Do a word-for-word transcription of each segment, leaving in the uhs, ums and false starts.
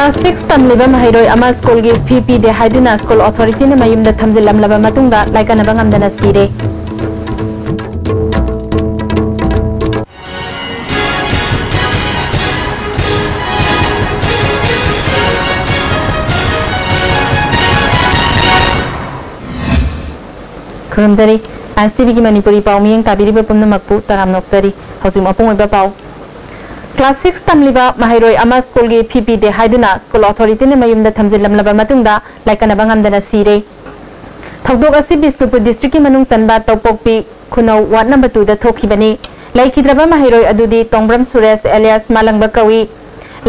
Class six ꯇꯝꯂꯤꯕ ꯃꯍꯩꯔꯣꯏ ꯑꯃ ꯁ꯭ꯀꯨꯜꯒꯤ ꯐꯤ ꯄꯤꯗꯦ ꯍꯥꯏꯗꯨꯅ ꯁ꯭ꯀꯨꯜ ꯑꯣꯊꯣꯔꯤꯇꯤꯅ ꯃꯌꯨꯝꯗ ꯊꯝꯖꯤꯜꯂꯝꯂꯕ ꯃꯇꯨꯡꯗ ꯂꯥꯏꯀꯠꯅꯕ ꯉꯝꯗꯅ ꯁꯤꯔꯦ꯫ ꯈꯨꯔꯨꯝꯖꯔꯤ꯫ ꯑꯥꯏ ꯑꯦꯁ ꯇꯤ ꯚꯤꯒꯤ ꯃꯅꯤꯄꯨꯔꯤ ꯄꯥꯎ ꯃꯤꯠꯌꯦꯡ ꯇꯥꯕꯤꯔꯤꯕ ꯄꯨꯝꯅꯃꯛꯄꯨ ꯇꯔꯥꯝꯅ ꯑꯣꯛꯆꯔꯤ꯫ ꯍꯧꯖꯤꯛ ꯃꯄꯨꯡ ꯑꯣꯏꯕ ꯄꯥꯎ꯫ ꯀ꯭ꯂꯥꯁ ꯁꯤꯛꯁ ꯇꯝꯂꯤꯕ ꯃꯍꯩꯔꯣꯏ ꯑꯃ ꯁ꯭ꯀꯨꯜꯒꯤ ꯐꯤ ꯄꯤꯗꯦ ꯍꯥꯏꯗꯨꯅ ꯁ꯭ꯀꯨꯜ ꯑꯣꯊꯣꯔꯤꯇꯤꯅ ꯃꯌꯨꯝꯗ ꯊꯝꯖꯤꯜꯂꯝꯂꯕ ꯃꯇꯨꯡꯗ ꯂꯥꯏꯀꯠꯅꯕ ꯉꯝꯗꯅ ꯁꯤꯔꯦ꯫ ꯊꯧꯗꯣꯛ ꯑꯁꯤ ꯕꯤꯁꯅꯨꯄꯨꯔ ꯗꯤꯁꯇ꯭ꯔꯤꯛꯀꯤ ꯃꯅꯨꯡ ꯆꯟꯕ ꯇꯧꯄꯣꯛꯄꯤ ꯈꯨꯅꯧ ꯋꯥꯔꯗ ꯅꯝꯕꯔ ꯇꯨꯗ ꯊꯣꯛꯈꯤꯕꯅꯤ꯫ ꯂꯩꯈꯤꯗ꯭ꯔꯕ ꯃꯍꯩꯔꯣꯏ ꯑꯗꯨꯗꯤ ꯇꯣꯡꯕ꯭ꯔꯝ ꯁꯨꯔꯦꯁ ꯑꯦꯂꯤꯌꯥꯁ ꯃꯥꯂꯪꯕ ꯀꯧꯏ꯫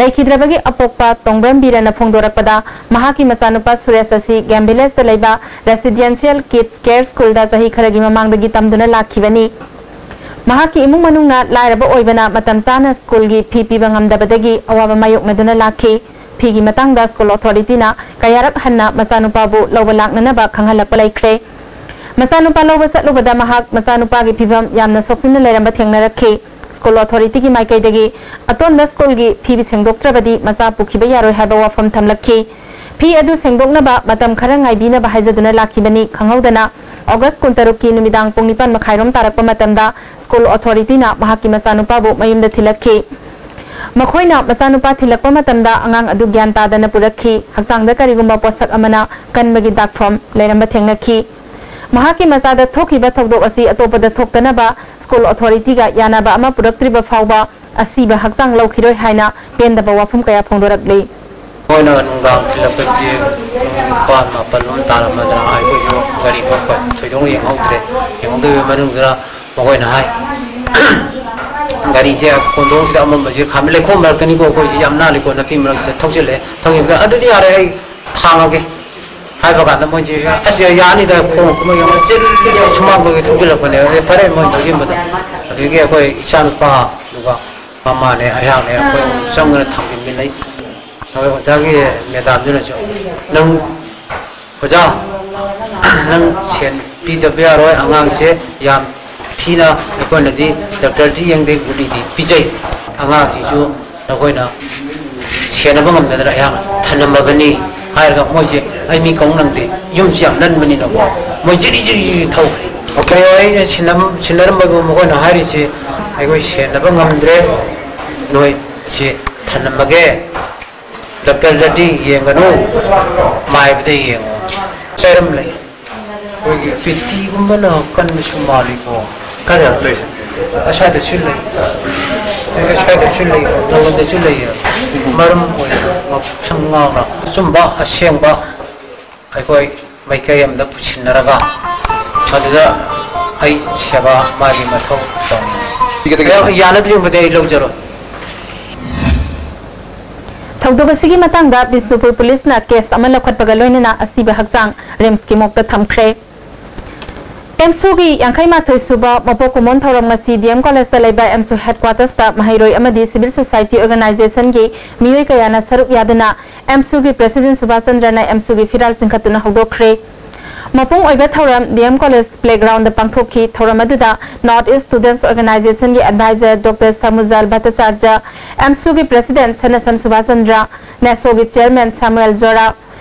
ꯂꯩꯈꯤꯗ꯭ꯔꯕꯒꯤ ꯑꯄꯣꯛꯄ ꯇꯣꯡꯕ꯭ꯔꯝ ꯕꯤꯔꯅ ꯐꯣꯡꯗꯣꯔꯛꯄꯗ, ꯃꯍꯥꯛꯀꯤ ꯃꯆꯥꯅꯨꯄꯥ ꯁꯨꯔꯦꯁ ꯑꯁꯤ ꯒꯦꯝ ꯚꯤꯂꯦꯖꯇ ꯂꯩꯕ ꯔꯦꯁꯤꯗꯦꯟꯁꯤꯌꯦꯜ ꯀꯤꯗꯁ ꯀꯦꯌꯔ ꯁ꯭ꯀꯨꯜꯗ ꯆꯍꯤ ꯈꯔꯒꯤ ꯃꯃꯥꯡꯗꯒꯤ ꯇꯝꯗꯨꯅ ꯂꯥꯛꯈꯤꯕꯅꯤ꯫ ꯃꯍꯥꯛꯀꯤ ꯏꯃꯨꯡ ꯃꯅꯨꯡꯅ ꯂꯥꯏꯔꯕ ꯑꯣꯏꯕꯅ ꯃꯇꯝ ꯆꯥꯅ ꯁ꯭ꯀꯨꯜꯒꯤ ꯐꯤ ꯄꯤꯕ ꯉꯝꯗꯕꯗꯒꯤ ꯑꯋꯥꯕ ꯃꯥꯌꯣꯛꯅꯗꯨꯅ ꯂꯥꯛꯈꯤ꯫ ꯐꯤꯒꯤ ꯃꯇꯥꯡꯗ ꯁ꯭ꯀꯨꯜ ꯑꯣꯊꯣꯔꯤꯇꯤꯅ ꯀꯌꯥꯔꯛ ꯍꯟꯅ ꯃꯆꯥꯅꯨꯄꯥꯕꯨ ꯂꯧꯕ ꯂꯥꯛꯅꯅꯕ ꯈꯪꯍꯜꯂꯛꯄ ꯂꯩꯈ꯭ꯔꯦ꯫ ꯃꯆꯥꯅꯨꯄꯥ ꯂꯧꯕ ꯆꯠꯂꯨꯕꯗ ꯃꯍꯥꯛ ꯃꯆꯥꯅꯨꯄꯥꯒꯤ ꯐꯤꯕꯝ ꯌꯥꯝꯅ ꯁꯣꯛꯆꯤꯟꯅ ꯂꯩꯔꯝꯕ ꯊꯦꯡꯅꯔꯛꯈꯤ꯫ ꯁ꯭ꯀꯨꯜ ꯑꯣꯊꯣꯔꯤꯇꯤꯒꯤ ꯃꯥꯏꯀꯩꯗꯒꯤ ꯑꯇꯣꯟꯕ ꯁ꯭ꯀꯨꯜꯒꯤ ꯐꯤ ꯁꯦꯡꯗꯣꯛꯇ꯭ꯔꯕꯗꯤ ꯃꯆꯥ ꯄꯨꯈꯤꯕ ꯌꯥꯔꯣꯏ ꯍꯥꯏꯕ ꯋꯥꯐꯝ ꯊꯝꯂꯛꯈꯤ꯫ ꯐꯤ ꯑꯗꯨ ꯁꯦꯡꯗꯣꯛꯅꯕ ꯃꯇꯝ ꯈꯔ ꯉꯥꯏꯕꯤꯅꯕ ꯍꯥꯏꯖꯗꯨꯅ ꯂꯥꯛꯈꯤꯕꯅꯤ꯫ ꯈꯪꯍꯧꯗꯅ ꯑꯣꯒꯁ ꯀꯨꯟꯇꯔꯨꯛꯀꯤ ꯅꯨꯃꯤꯗꯥꯡ ꯄꯨꯡ ꯅꯤꯄꯥꯟ ꯃꯈꯥꯏꯔꯣꯝ ꯇꯥꯔꯛꯄ ꯃꯇꯝꯗ ꯁ꯭ꯀꯨꯜ ꯑꯣꯊꯣꯔꯤꯇꯤꯅ ꯃꯍꯥꯛꯀꯤ ꯃꯆꯥꯅꯨꯄꯥꯕꯨ ꯃꯌꯨꯝꯗ ꯊꯤꯜꯂꯛꯈꯤ꯫ ꯃꯈꯣꯏꯅ ꯃꯆꯥꯅꯨꯄꯥ ꯊꯤꯜꯂꯛꯄ ꯃꯇꯝꯗ ꯑꯉꯥꯡ ꯑꯗꯨ ꯒ꯭ꯌꯥꯟ ꯇꯥꯗꯅ ꯄꯨꯔꯛꯈꯤ꯫ ꯍꯛꯆꯥꯡꯗ ꯀꯔꯤꯒꯨꯝꯕ ꯄꯣꯠꯁꯛ ꯑꯃꯅ ꯀꯟꯕꯒꯤ ꯗꯥꯛꯐꯝ ꯂꯩꯔꯝꯕ ꯊꯦꯡꯅꯈꯤ꯫ ꯃꯍꯥꯛꯀꯤ ꯃꯆꯥꯗ ꯊꯣꯛꯈꯤꯕ ꯊꯧꯗꯣꯛ ꯑꯁꯤ ꯑꯇꯣꯞꯄꯗ ꯊꯣꯛꯇꯅꯕ ꯁ꯭ꯀꯨꯜ ꯑꯣꯊꯣꯔꯤꯇꯤꯒ ꯌꯥꯅꯕ ꯑꯃ ꯄꯨꯔꯛꯇ꯭ꯔꯤꯕ ꯐꯥꯎꯕ ꯑꯁꯤꯕ ꯍꯛꯆꯥꯡ ꯂꯧꯈꯤꯔꯣꯏ ꯍꯥꯏꯅ ꯄꯦꯟꯗꯕ ꯋꯥꯐꯝ ꯀꯌꯥ ꯐꯣꯡꯗꯣꯔꯛꯂꯤ꯫ ꯃꯣꯏꯅ ꯅꯨꯡꯗꯥꯡ ꯊꯤꯜꯂꯛꯄꯁꯤ ꯄꯨꯡ ꯅꯤꯄꯥꯟ ꯃꯥꯄꯟ ꯂꯣꯝ ꯇꯥꯔꯝꯃꯗ꯭ꯔꯥ? ꯑꯩꯈꯣꯏꯁꯨ ꯒꯥꯔꯤ ꯊꯣꯛꯄ ꯊꯣꯏꯗꯣꯛꯅ ꯌꯦꯡꯍꯧꯗ꯭ꯔꯦ꯫ ꯌꯦꯡꯍꯧꯗꯕꯒꯤ ꯃꯅꯨꯡꯗ ꯃꯈꯣꯏꯅ ꯍꯥꯏ, "ꯒꯥꯔꯤꯁꯦ ꯀꯣꯟꯊꯣꯡꯁꯤꯗ ꯑꯃꯝꯕꯁꯦ ꯈꯥꯝꯃꯤ, ꯂꯩꯈꯣꯝ ꯃꯔꯛꯇꯅꯤꯀꯣ, ꯑꯩꯈꯣꯏꯁꯦ ꯌꯥꯝ ꯅꯥꯜꯂꯤꯀꯣ, ꯅꯥꯄꯤ ꯃꯔꯛꯁꯤꯗ ꯊꯧꯖꯤꯜꯂꯛꯑꯦ, ꯊꯧꯖꯤꯜꯂꯛꯑꯦ, ꯑꯗꯨꯗꯤ ꯌꯥꯔꯦ, ꯑꯩ ꯊꯥꯡꯉꯒꯦ" ꯍꯥꯏꯕ ꯀꯥꯟꯗ ꯃꯣꯏꯁꯦ, "ꯑꯁ, ꯌꯥꯅꯤꯗ, ꯈꯣꯡ ꯀꯨꯝꯕ ꯌꯥꯅꯤ, ꯆꯦꯜ-, ꯆꯦꯜ-, ꯁꯨꯃꯥꯡꯗꯒꯤ ꯊꯧꯖꯤꯜꯂꯛꯄꯅꯦ"꯫ ꯑꯦ, ꯐꯔꯦ, ꯃꯣꯏ ꯊꯧꯖꯤꯟꯕꯗꯣ꯫ ꯑꯗꯒꯤ ꯑꯩꯈꯣꯏ ꯏꯆꯥꯅꯨꯄꯥ, ꯑꯗꯨꯒ ꯃꯃꯥꯅꯦ, ꯑꯩꯍꯥꯛꯅꯦ, ꯑꯩꯈꯣꯏ ꯑꯍꯨꯝ ꯆꯪꯗꯅ ꯊꯥꯡꯖꯤꯟꯃꯤꯟꯅꯩ꯫ ꯑꯗꯨꯒ ꯑꯣꯖꯥꯒꯤ ꯃꯦꯗꯥꯝꯗꯨꯅꯁꯨ, "ꯅꯪ, ꯑꯣꯖꯥ, ꯅꯪ ꯁꯦꯟ ꯄꯤꯗꯕ ꯌꯥꯔꯣꯏ, ꯑꯉꯥꯡꯁꯦ ꯌꯥꯝ ꯊꯤꯅ ꯑꯩꯈꯣꯏꯅꯗꯤ ꯗꯥꯛꯇꯔꯗꯤ ꯌꯦꯡꯗꯦ, ꯒꯨꯂꯤꯗꯤ ꯄꯤꯖꯩ꯫ ꯑꯉꯥꯡꯁꯤꯁꯨ ꯅꯈꯣꯏꯅ ꯁꯦꯟ ꯁꯦꯟꯅꯕ ꯉꯝꯅꯗꯅ ꯑꯩꯍꯥꯛ ꯊꯅꯝꯃꯕꯅꯤ ꯍꯥꯏꯔꯒ ꯃꯣꯏꯁꯦ ꯑꯩ ꯃꯤ ꯀꯧ ꯅꯪꯗꯦ, ꯌꯨꯝꯁꯤ ꯌꯥꯝ ꯅꯟꯕꯅꯤꯅꯀꯣ ꯃꯣꯏ ꯖꯤꯔꯤ ꯖꯤꯔꯤ ꯖꯤꯔꯤ ꯊꯧꯈ꯭ꯔꯦ꯫ ꯑꯣꯀꯦ, ꯑꯩꯅ ꯁꯤꯟꯅꯔꯝꯕꯕꯨ ꯃꯈꯣꯏꯅ ꯍꯥꯏꯔꯤꯁꯦ ꯑꯩꯈꯣꯏ ꯁꯦꯟꯅꯕ ꯉꯝꯗ꯭ꯔꯦ, ꯅꯣꯏ ꯁꯤ ꯊꯅꯝꯃꯒꯦ, ꯗꯣꯛꯇꯔꯗꯗꯤ ꯌꯦꯡꯒꯅꯨ, ꯃꯥꯏꯕꯗ ꯌꯦꯡꯉꯨ꯫ ꯆꯩꯔꯝ ꯂꯩ꯫ ꯑꯩꯈꯣꯏꯒꯤ ꯄꯤꯇꯤꯒꯨꯝꯕꯅ ꯀꯟꯕꯁꯨ ꯃꯥꯜꯂꯤꯀꯣ꯫ ꯀꯥꯏꯗ ꯂꯩꯁꯦ? ꯑꯁ꯭ꯋꯥꯏꯗꯁꯨ ꯂꯩ꯫ ꯑꯁ꯭ꯋꯥꯏꯗꯁꯨ ꯂꯩ, ꯅꯉꯣꯟꯗꯁꯨ ꯂꯩ꯫ ꯃꯔꯝ ꯑꯣꯏꯅ ꯉꯛꯁꯪ ꯉꯥꯡꯅ ꯑꯆꯨꯝꯕ ꯑꯁꯦꯡꯕ ꯑꯩꯈꯣꯏ ꯃꯥꯏꯀꯩ ꯑꯃꯗ ꯄꯨꯁꯤꯟꯅꯔꯒ ꯃꯗꯨꯗ ꯑꯩ ꯁꯦꯕꯥ ꯃꯥꯒꯤ ꯃꯊꯧ ꯇꯧꯅꯤꯡꯉꯤ꯫ ꯌꯥꯅꯗ꯭ꯔꯤꯕꯗꯤ ꯑꯩ ꯂꯧꯖꯔꯣꯏ꯫ ꯊꯧꯗꯣꯛ ꯑꯁꯤꯒꯤ ꯃꯇꯥꯡꯗ ꯕꯤꯁꯅꯨꯄꯨꯔ ꯄꯨꯂꯤꯁꯅ ꯀꯦꯁ ꯑꯃ ꯂꯧꯈꯠꯄꯒ ꯂꯣꯏꯅꯅ ꯑꯁꯤꯕ ꯍꯛꯆꯥꯡ ꯔꯤꯝꯁꯀꯤ ꯃꯣꯛꯇ ꯊꯝꯈ꯭ꯔꯦ꯫ ꯑꯦꯝꯁꯨꯒꯤ ꯌꯥꯡꯈꯩ ꯃꯥꯊꯣꯏ ꯁꯨꯕ ꯃꯄꯣꯛ ꯀꯨꯝꯑꯣꯟ ꯊꯧꯔꯝ ꯉꯁꯤ ꯗꯤ ꯑꯦꯝ ꯀꯣꯂꯦꯖꯇ ꯂꯩꯕ ꯑꯦꯝꯁꯨ ꯍꯦꯗꯀ꯭ꯋꯥꯇꯔꯁꯇ ꯃꯍꯩꯔꯣꯏ ꯑꯃꯗꯤ ꯁꯤꯚꯤꯜ ꯁꯣꯁꯥꯏꯇꯤ ꯑꯣꯔꯒꯅꯥꯏꯖꯦꯁꯟꯒꯤ ꯃꯤꯑꯣꯏ ꯀꯌꯥꯅ ꯁꯔꯨꯛ ꯌꯥꯗꯨꯅ ꯑꯦꯝꯁꯨꯒꯤ ꯄ꯭ꯔꯦꯁꯤꯗꯦꯟ ꯁꯨꯚꯥꯁ ꯆꯟꯗ꯭ꯔꯅ ꯑꯦꯝꯁꯨꯒꯤ ꯐꯤꯔꯥꯜ ꯆꯤꯡꯈꯠꯇꯨꯅ ꯍꯧꯗꯣꯛꯈ꯭ꯔꯦ꯫ ꯃꯄꯨꯡ ꯑꯣꯏꯕ ꯊꯧꯔꯝ ꯗꯤ ꯑꯦꯝ ꯀꯣꯂꯦꯖ ꯄ꯭ꯂꯦꯒ꯭ꯔꯥꯎꯟꯗ ꯄꯥꯡꯊꯣꯛꯈꯤ꯫ ꯊꯧꯔꯝ ꯑꯗꯨꯗ ꯅꯣꯔꯠ ꯏꯁ ꯁ꯭ꯇꯨꯗꯦꯟꯠꯁ ꯑꯣꯔꯒꯅꯥꯏꯖꯦꯁꯟꯒꯤ ꯑꯦꯗꯚꯥꯏꯖꯔ ꯗꯣꯛꯇꯔ ꯁꯃꯨꯖꯥꯜ ꯚꯠꯇꯆꯥꯔꯖ, ꯑꯦꯝꯁꯨꯒꯤ ꯄ꯭ꯔꯦꯁꯤꯗꯦꯟꯠ ꯁꯅꯥꯁꯝ ꯁꯨꯚꯥꯁ ꯆꯟꯗ꯭ꯔ, ꯅꯦꯁꯣꯒꯤ ꯆꯤꯌꯔꯃꯦꯟ ꯁꯥꯃꯨꯑꯦꯜ ꯖꯣꯔꯥ,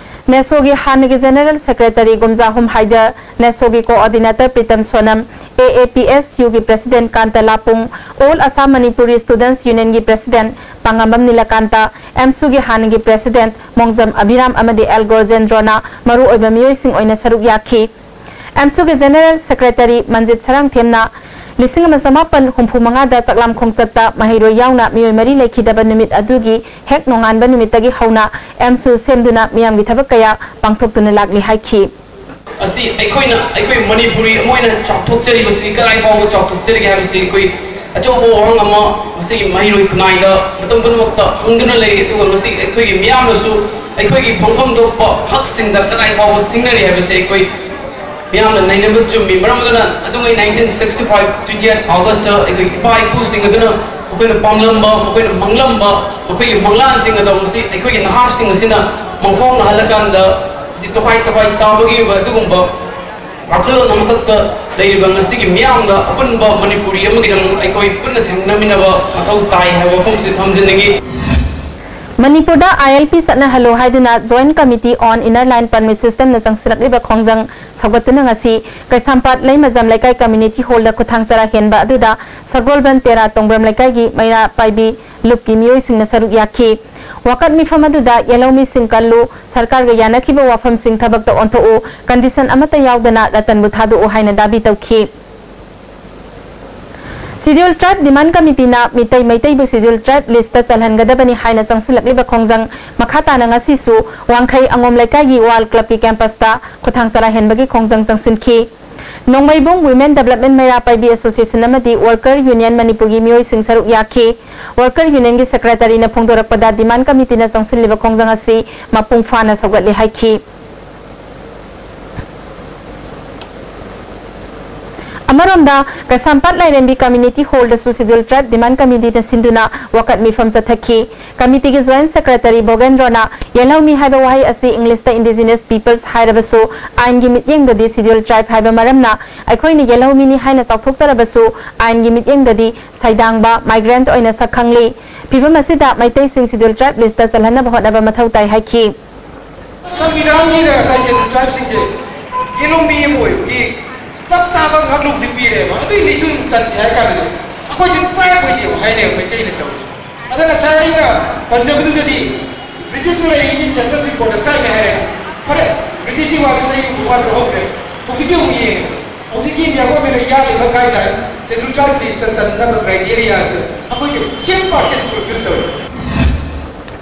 ꯅꯦꯁꯣꯒꯤ ꯍꯥꯟꯅꯒꯤ ꯖꯦꯅꯔꯦꯜ ꯁꯦꯀ꯭ꯔꯦꯇꯔꯤ ꯒꯨꯝꯖꯥꯍꯨꯝ ꯍꯥꯏꯗꯔ, ꯅꯦꯁꯣꯒꯤ coordinator Pritam Sonam, A A P S ꯌꯨꯒꯤ president Kanta Lapung, all Assam Manipuri students ꯌꯨꯅꯤꯌꯟꯒꯤ ꯄ꯭ꯔꯦꯁꯤꯗꯦꯟꯠ ꯄꯥꯉꯝꯕꯝ ꯅꯤꯂꯀꯥꯟꯇ, ꯑꯦꯝꯁꯨꯒꯤ ꯍꯥꯟꯅꯒꯤ ꯄ꯭ꯔꯦꯁꯤꯗꯦꯟꯠ ꯃꯣꯡꯖꯝ ꯑꯕꯤꯔꯥꯝ ꯑꯃꯗꯤ ꯑꯦꯜ ꯒꯣꯔꯖꯦꯟꯗ꯭ꯔꯣꯅ ꯃꯔꯨꯑꯣꯏꯕ ꯃꯤꯑꯣꯏꯁꯤꯡ ꯑꯣꯏꯅ ꯁꯔꯨꯛ ꯌꯥꯈꯤ꯫ ꯑꯦꯝꯁꯨꯒꯤ ꯖꯦꯅꯔꯦꯜ ꯁꯦꯀ꯭ꯔꯦꯇꯔꯤ ꯃꯟꯖꯤꯠ ꯁꯔꯥꯡꯊꯦꯝꯅ ꯂꯤꯁꯤꯡ ꯑꯃ ꯆꯃꯥꯄꯟ ꯍꯨꯝꯐꯨ ꯃꯉꯥꯗ ꯆꯥꯛꯂꯥꯝ ꯈꯣꯡꯆꯠꯇ ꯃꯍꯩꯔꯣꯏ ꯌꯥꯎꯅ ꯃꯤꯑꯣꯏ ꯃꯔꯤ ꯂꯩꯈꯤꯗꯕ ꯅꯨꯃꯤꯠ ꯑꯗꯨꯒꯤ ꯍꯦꯛ ꯅꯣꯡꯉꯥꯟꯕ ꯅꯨꯃꯤꯠꯇꯒꯤ ꯍꯧꯅ ꯑꯦꯝꯁꯨ ꯁꯦꯝꯗꯨꯅ ꯃꯤꯌꯥꯝꯒꯤ ꯊꯕꯛ ꯀꯌꯥ ꯄꯥꯡꯊꯣꯛꯇꯨꯅ ꯂꯥꯛꯂꯤ ꯍꯥꯏꯈꯤ꯫ ꯑꯁꯤ ꯑꯩꯈꯣꯏꯅ, ꯑꯩꯈꯣꯏ ꯃꯅꯤꯄꯨꯔꯤ ꯑꯃ ꯑꯣꯏꯅ ꯆꯥꯎꯊꯣꯛꯆꯔꯤꯕꯁꯤ ꯀꯗꯥꯏ ꯐꯥꯎꯕ ꯆꯥꯎꯊꯣꯛꯆꯔꯤꯒꯦ ꯍꯥꯏꯕꯁꯤ ꯑꯩꯈꯣꯏ ꯑꯆꯧꯕ ꯋꯥꯍꯪ ꯑꯃ ꯉꯁꯤꯒꯤ ꯃꯍꯩꯔꯣꯏ ꯈꯨꯟꯅꯥꯏꯗ ꯃꯇꯝ ꯄꯨꯝꯅꯃꯛꯇ ꯍꯪꯗꯨꯅ ꯂꯩꯔꯤ꯫ ꯑꯗꯨꯒ ꯉꯁꯤ ꯑꯩꯈꯣꯏꯒꯤ ꯃꯤꯌꯥꯝꯅꯁꯨ ꯑꯩꯈꯣꯏꯒꯤ ꯐꯪꯐꯝ ꯊꯣꯛꯄ ꯍꯛꯁꯤꯡꯗ ꯀꯗꯥꯏ ꯐꯥꯎꯕ ꯁꯤꯡꯅꯔꯤ ꯍꯥꯏꯕꯁꯤ ꯑꯩꯈꯣꯏ ꯃꯤꯌꯥꯝꯅ ꯅꯩꯅꯕ ꯆꯨꯝꯃꯤ꯫ ꯃꯔꯝ ꯑꯗꯨꯅ ꯑꯗꯨꯉꯩ nineteen sixty five twenty eight August ꯇ ꯑꯩꯈꯣꯏ ꯏꯄꯥ ꯏꯄꯨꯁꯤꯡ ꯑꯗꯨꯅ ꯃꯈꯣꯏꯅ ꯄꯥꯝꯂꯝꯕ, ꯃꯈꯣꯏꯅ ꯃꯪꯂꯝꯕ, ꯃꯈꯣꯏꯒꯤ ꯃꯪꯂꯥꯟꯁꯤꯡ ꯑꯗꯣ ꯉꯁꯤ ꯑꯩꯈꯣꯏꯒꯤ ꯅꯍꯥꯁꯤꯡ ꯑꯁꯤꯅ ꯃꯪꯐꯥꯎꯅꯍꯜꯂꯀꯥꯟꯗ ꯉꯁꯤ ꯇꯣꯈꯥꯏ ꯇꯣꯈꯥꯏ ꯇꯥꯕꯒꯤ ꯑꯣꯏꯕ ꯑꯗꯨꯒꯨꯝꯕ ꯋꯥꯈꯜꯂꯣꯟ ꯑꯃꯈꯛꯇ ꯂꯩꯔꯤꯕ ꯉꯁꯤꯒꯤ ꯃꯤꯌꯥꯝꯒ ꯑꯄꯨꯟꯕ ꯃꯅꯤꯄꯨꯔꯤ ꯑꯃꯒꯤꯗꯃꯛ ꯑꯩꯈꯣꯏ ꯄꯨꯟꯅ ꯊꯦꯡꯅꯃꯤꯟꯅꯕ ꯃꯊꯧ ꯇꯥꯏ ꯍꯥꯏꯕ ꯋꯥꯐꯝꯁꯤ ꯊꯝꯖꯅꯤꯡꯏ꯫ ꯃꯅꯤꯄꯨꯔꯗ ILP ꯆꯠꯅꯍꯜꯂꯨ ꯍꯥꯏꯗꯨꯅ Joint Committee on Inner Line Permit Systemꯅ ꯆꯪꯁꯤꯜꯂꯛꯂꯤꯕ ꯈꯣꯡꯖꯪ ꯁꯧꯒꯠꯇꯨꯅ ꯉꯁꯤ ꯀꯩꯁꯥꯝꯄꯥꯠ ꯂꯩꯃꯖꯝ ꯂꯩꯀꯥꯏ community hallꯗ ꯈꯨꯠꯊꯥꯡ ꯆꯔꯥ ꯍꯦꯟꯕ ꯑꯗꯨꯗ ꯁꯒꯣꯜꯕꯟ ꯇꯦꯔꯥ ꯇꯣꯡꯕ꯭ꯔꯝ ꯂꯩꯀꯥꯏꯒꯤ ꯃꯩꯔꯥ ꯄꯥꯏꯕꯤ ꯂꯨꯞꯀꯤ ꯃꯤꯑꯣꯏꯁꯤꯡꯅ ꯁꯔꯨꯛ ꯌꯥꯈꯤ꯫ ꯋꯥꯀꯠ ꯃꯤꯐꯝ ꯑꯗꯨꯗ ꯌꯦꯜꯍꯧꯃꯤꯁꯤꯡ ꯀꯜꯂꯨ, ꯁꯔꯀꯥꯔꯒ ꯌꯥꯅꯈꯤꯕ ꯋꯥꯐꯝꯁꯤꯡ ꯊꯕꯛꯇ ꯑꯣꯟꯊꯣꯛꯎ, condition ꯑꯃꯠꯇ ꯌꯥꯎꯗꯅ ꯔꯇꯟꯕꯨ ꯊꯥꯗꯣꯛꯎ ꯍꯥꯏꯅ ꯗꯥꯕꯤ ꯇꯧꯈꯤ꯫ Scheduled Tribe Demand Committeeꯅ Meitei ꯃꯩꯇꯩꯕꯨ Scheduled Tribe listꯇ ꯆꯜꯍꯟꯒꯗꯕꯅꯤ ꯍꯥꯏꯅ ꯆꯪꯁꯤꯜꯂꯛꯂꯤꯕ ꯈꯣꯡꯖꯪ ꯃꯈꯥ ꯇꯥꯅ ꯉꯁꯤꯁꯨ ꯋꯥꯡꯈꯩ ꯑꯉꯣꯝ ꯂꯩꯀꯥꯏꯒꯤ ꯋꯥꯜ ꯀ꯭ꯂꯕꯀꯤ ꯀꯦꯝꯄꯁꯇ ꯈꯨꯠꯊꯥꯡ ꯆꯔꯥ ꯍꯦꯟꯕꯒꯤ ꯈꯣꯡꯖꯪ ꯆꯪꯁꯤꯟꯈꯤ꯫ ꯅꯣꯡꯃꯩꯕꯨꯡ Women Development ꯃꯩꯔꯥ ꯄꯥꯏꯕꯤ Association ꯑꯃꯗꯤ Worker Union ꯃꯅꯤꯄꯨꯔꯒꯤ ꯃꯤꯑꯣꯏꯁꯤꯡ ꯁꯔꯨꯛ ꯌꯥꯈꯤ꯫ Worker Unionꯒꯤ Secretaryꯅ ꯐꯣꯡꯗꯣꯔꯛꯄꯗ Demand Committeeꯅ ꯆꯪꯁꯤꯜꯂꯤꯕ ꯈꯣꯡꯖꯪ ꯑꯁꯤ ꯃꯄꯨꯡ ꯐꯥꯅ ꯁꯧꯒꯠꯂꯦ ꯍꯥꯏꯈꯤ꯫ ꯑꯃꯔꯣꯝꯗ, ꯀꯩꯁꯥꯝꯄꯥꯠ ꯂꯥꯏꯔꯦꯝꯕꯤ Community Hallꯗꯁꯨ Scheduled Tribe Demand Committeeꯅ ꯁꯤꯟꯗꯨꯅ ꯋꯥꯀꯠ ꯃꯤꯐꯝ ꯆꯠꯊꯈꯤ꯫ Committeeꯒꯤ Joint Secretary ꯚꯣꯒꯦꯟꯗ꯭ꯔꯣꯅ ꯌꯦꯜꯍꯧꯃꯤ ꯍꯥꯏꯕ ꯋꯥꯍꯩ ꯑꯁꯤ Englishꯇ Indigenous Peoples ꯍꯥꯏꯔꯕꯁꯨ ꯑꯥꯏꯟꯒꯤ ꯃꯤꯠꯌꯦꯡꯗꯗꯤ Scheduled Tribe ꯍꯥꯏꯕ ꯃꯔꯝꯅ ꯑꯩꯈꯣꯏꯅ ꯌꯦꯜꯍꯧꯃꯤꯅꯤ ꯍꯥꯏꯅ ꯆꯥꯎꯊꯣꯛꯆꯔꯕꯁꯨ ꯑꯥꯏꯟꯒꯤ ꯃꯤꯠꯌꯦꯡꯗꯗꯤ ꯁꯩꯗꯥꯡꯕ, migrant ꯑꯣꯏꯅ ꯁꯛꯈꯪꯂꯤ꯫ ꯐꯤꯚꯝ ꯑꯁꯤꯗ ꯃꯩꯇꯩꯁꯤꯡ Scheduled Tribe listꯇ ꯆꯜꯍꯟꯅꯕ ꯍꯣꯠꯅꯕ ꯃꯊꯧ ꯇꯥꯏ ꯍꯥꯏꯈꯤ꯫ ꯁꯪꯕꯤꯙꯥꯟꯒꯤꯗ ꯉꯁꯥꯏ Scheduled Tribeꯁꯤꯡꯁꯦ ꯌꯦꯜꯍꯧꯃꯤ ꯑꯃ ꯑꯣꯏꯕꯒꯤ ꯆꯞ ꯆꯥꯕ ꯉꯥꯛꯂꯧꯁꯦ ꯄꯤꯔꯦꯕ꯫ ꯑꯗꯨꯏ listꯁꯨ ꯑꯗꯨꯝ ꯆꯟꯁꯦ ꯍꯥꯏ ꯀꯥꯟꯗꯗꯤ ꯑꯩꯈꯣꯏꯁꯦ tribe ꯑꯣꯏꯗꯦꯕ ꯍꯥꯏꯅꯦꯕ ꯃꯩꯇꯩꯅ ꯇꯧꯔꯤꯁꯦ꯫ ꯑꯗ ꯉꯁꯥꯏ ꯑꯩꯅ ꯄꯟꯖꯕꯗꯨꯗꯗꯤ British ꯂꯩꯔꯤꯉꯩꯒꯤ census reportꯇ tribeꯅꯦ ꯍꯥꯏꯔꯦ꯫ ꯐꯔꯦ, Britishꯀꯤ ꯋꯥꯗꯤ ꯆꯍꯤ ꯍꯨꯝꯐꯨ ꯐꯥꯗ꯭ꯔ ꯍꯧꯈ꯭ꯔꯦ꯫ ꯍꯧꯖꯤꯛꯀꯤ ꯑꯃꯨꯛ ꯌꯦꯡꯉꯁꯤ꯫ ꯍꯧꯖꯤꯛꯀꯤ India governmentꯅ ꯌꯥꯜꯂꯤꯕ guideline, Scheduled Tribe listꯇ ꯆꯟꯅꯕ criteriaꯁꯦ ꯑꯩꯈꯣꯏꯁꯦ cent percent fulfill ꯇꯧꯏ꯫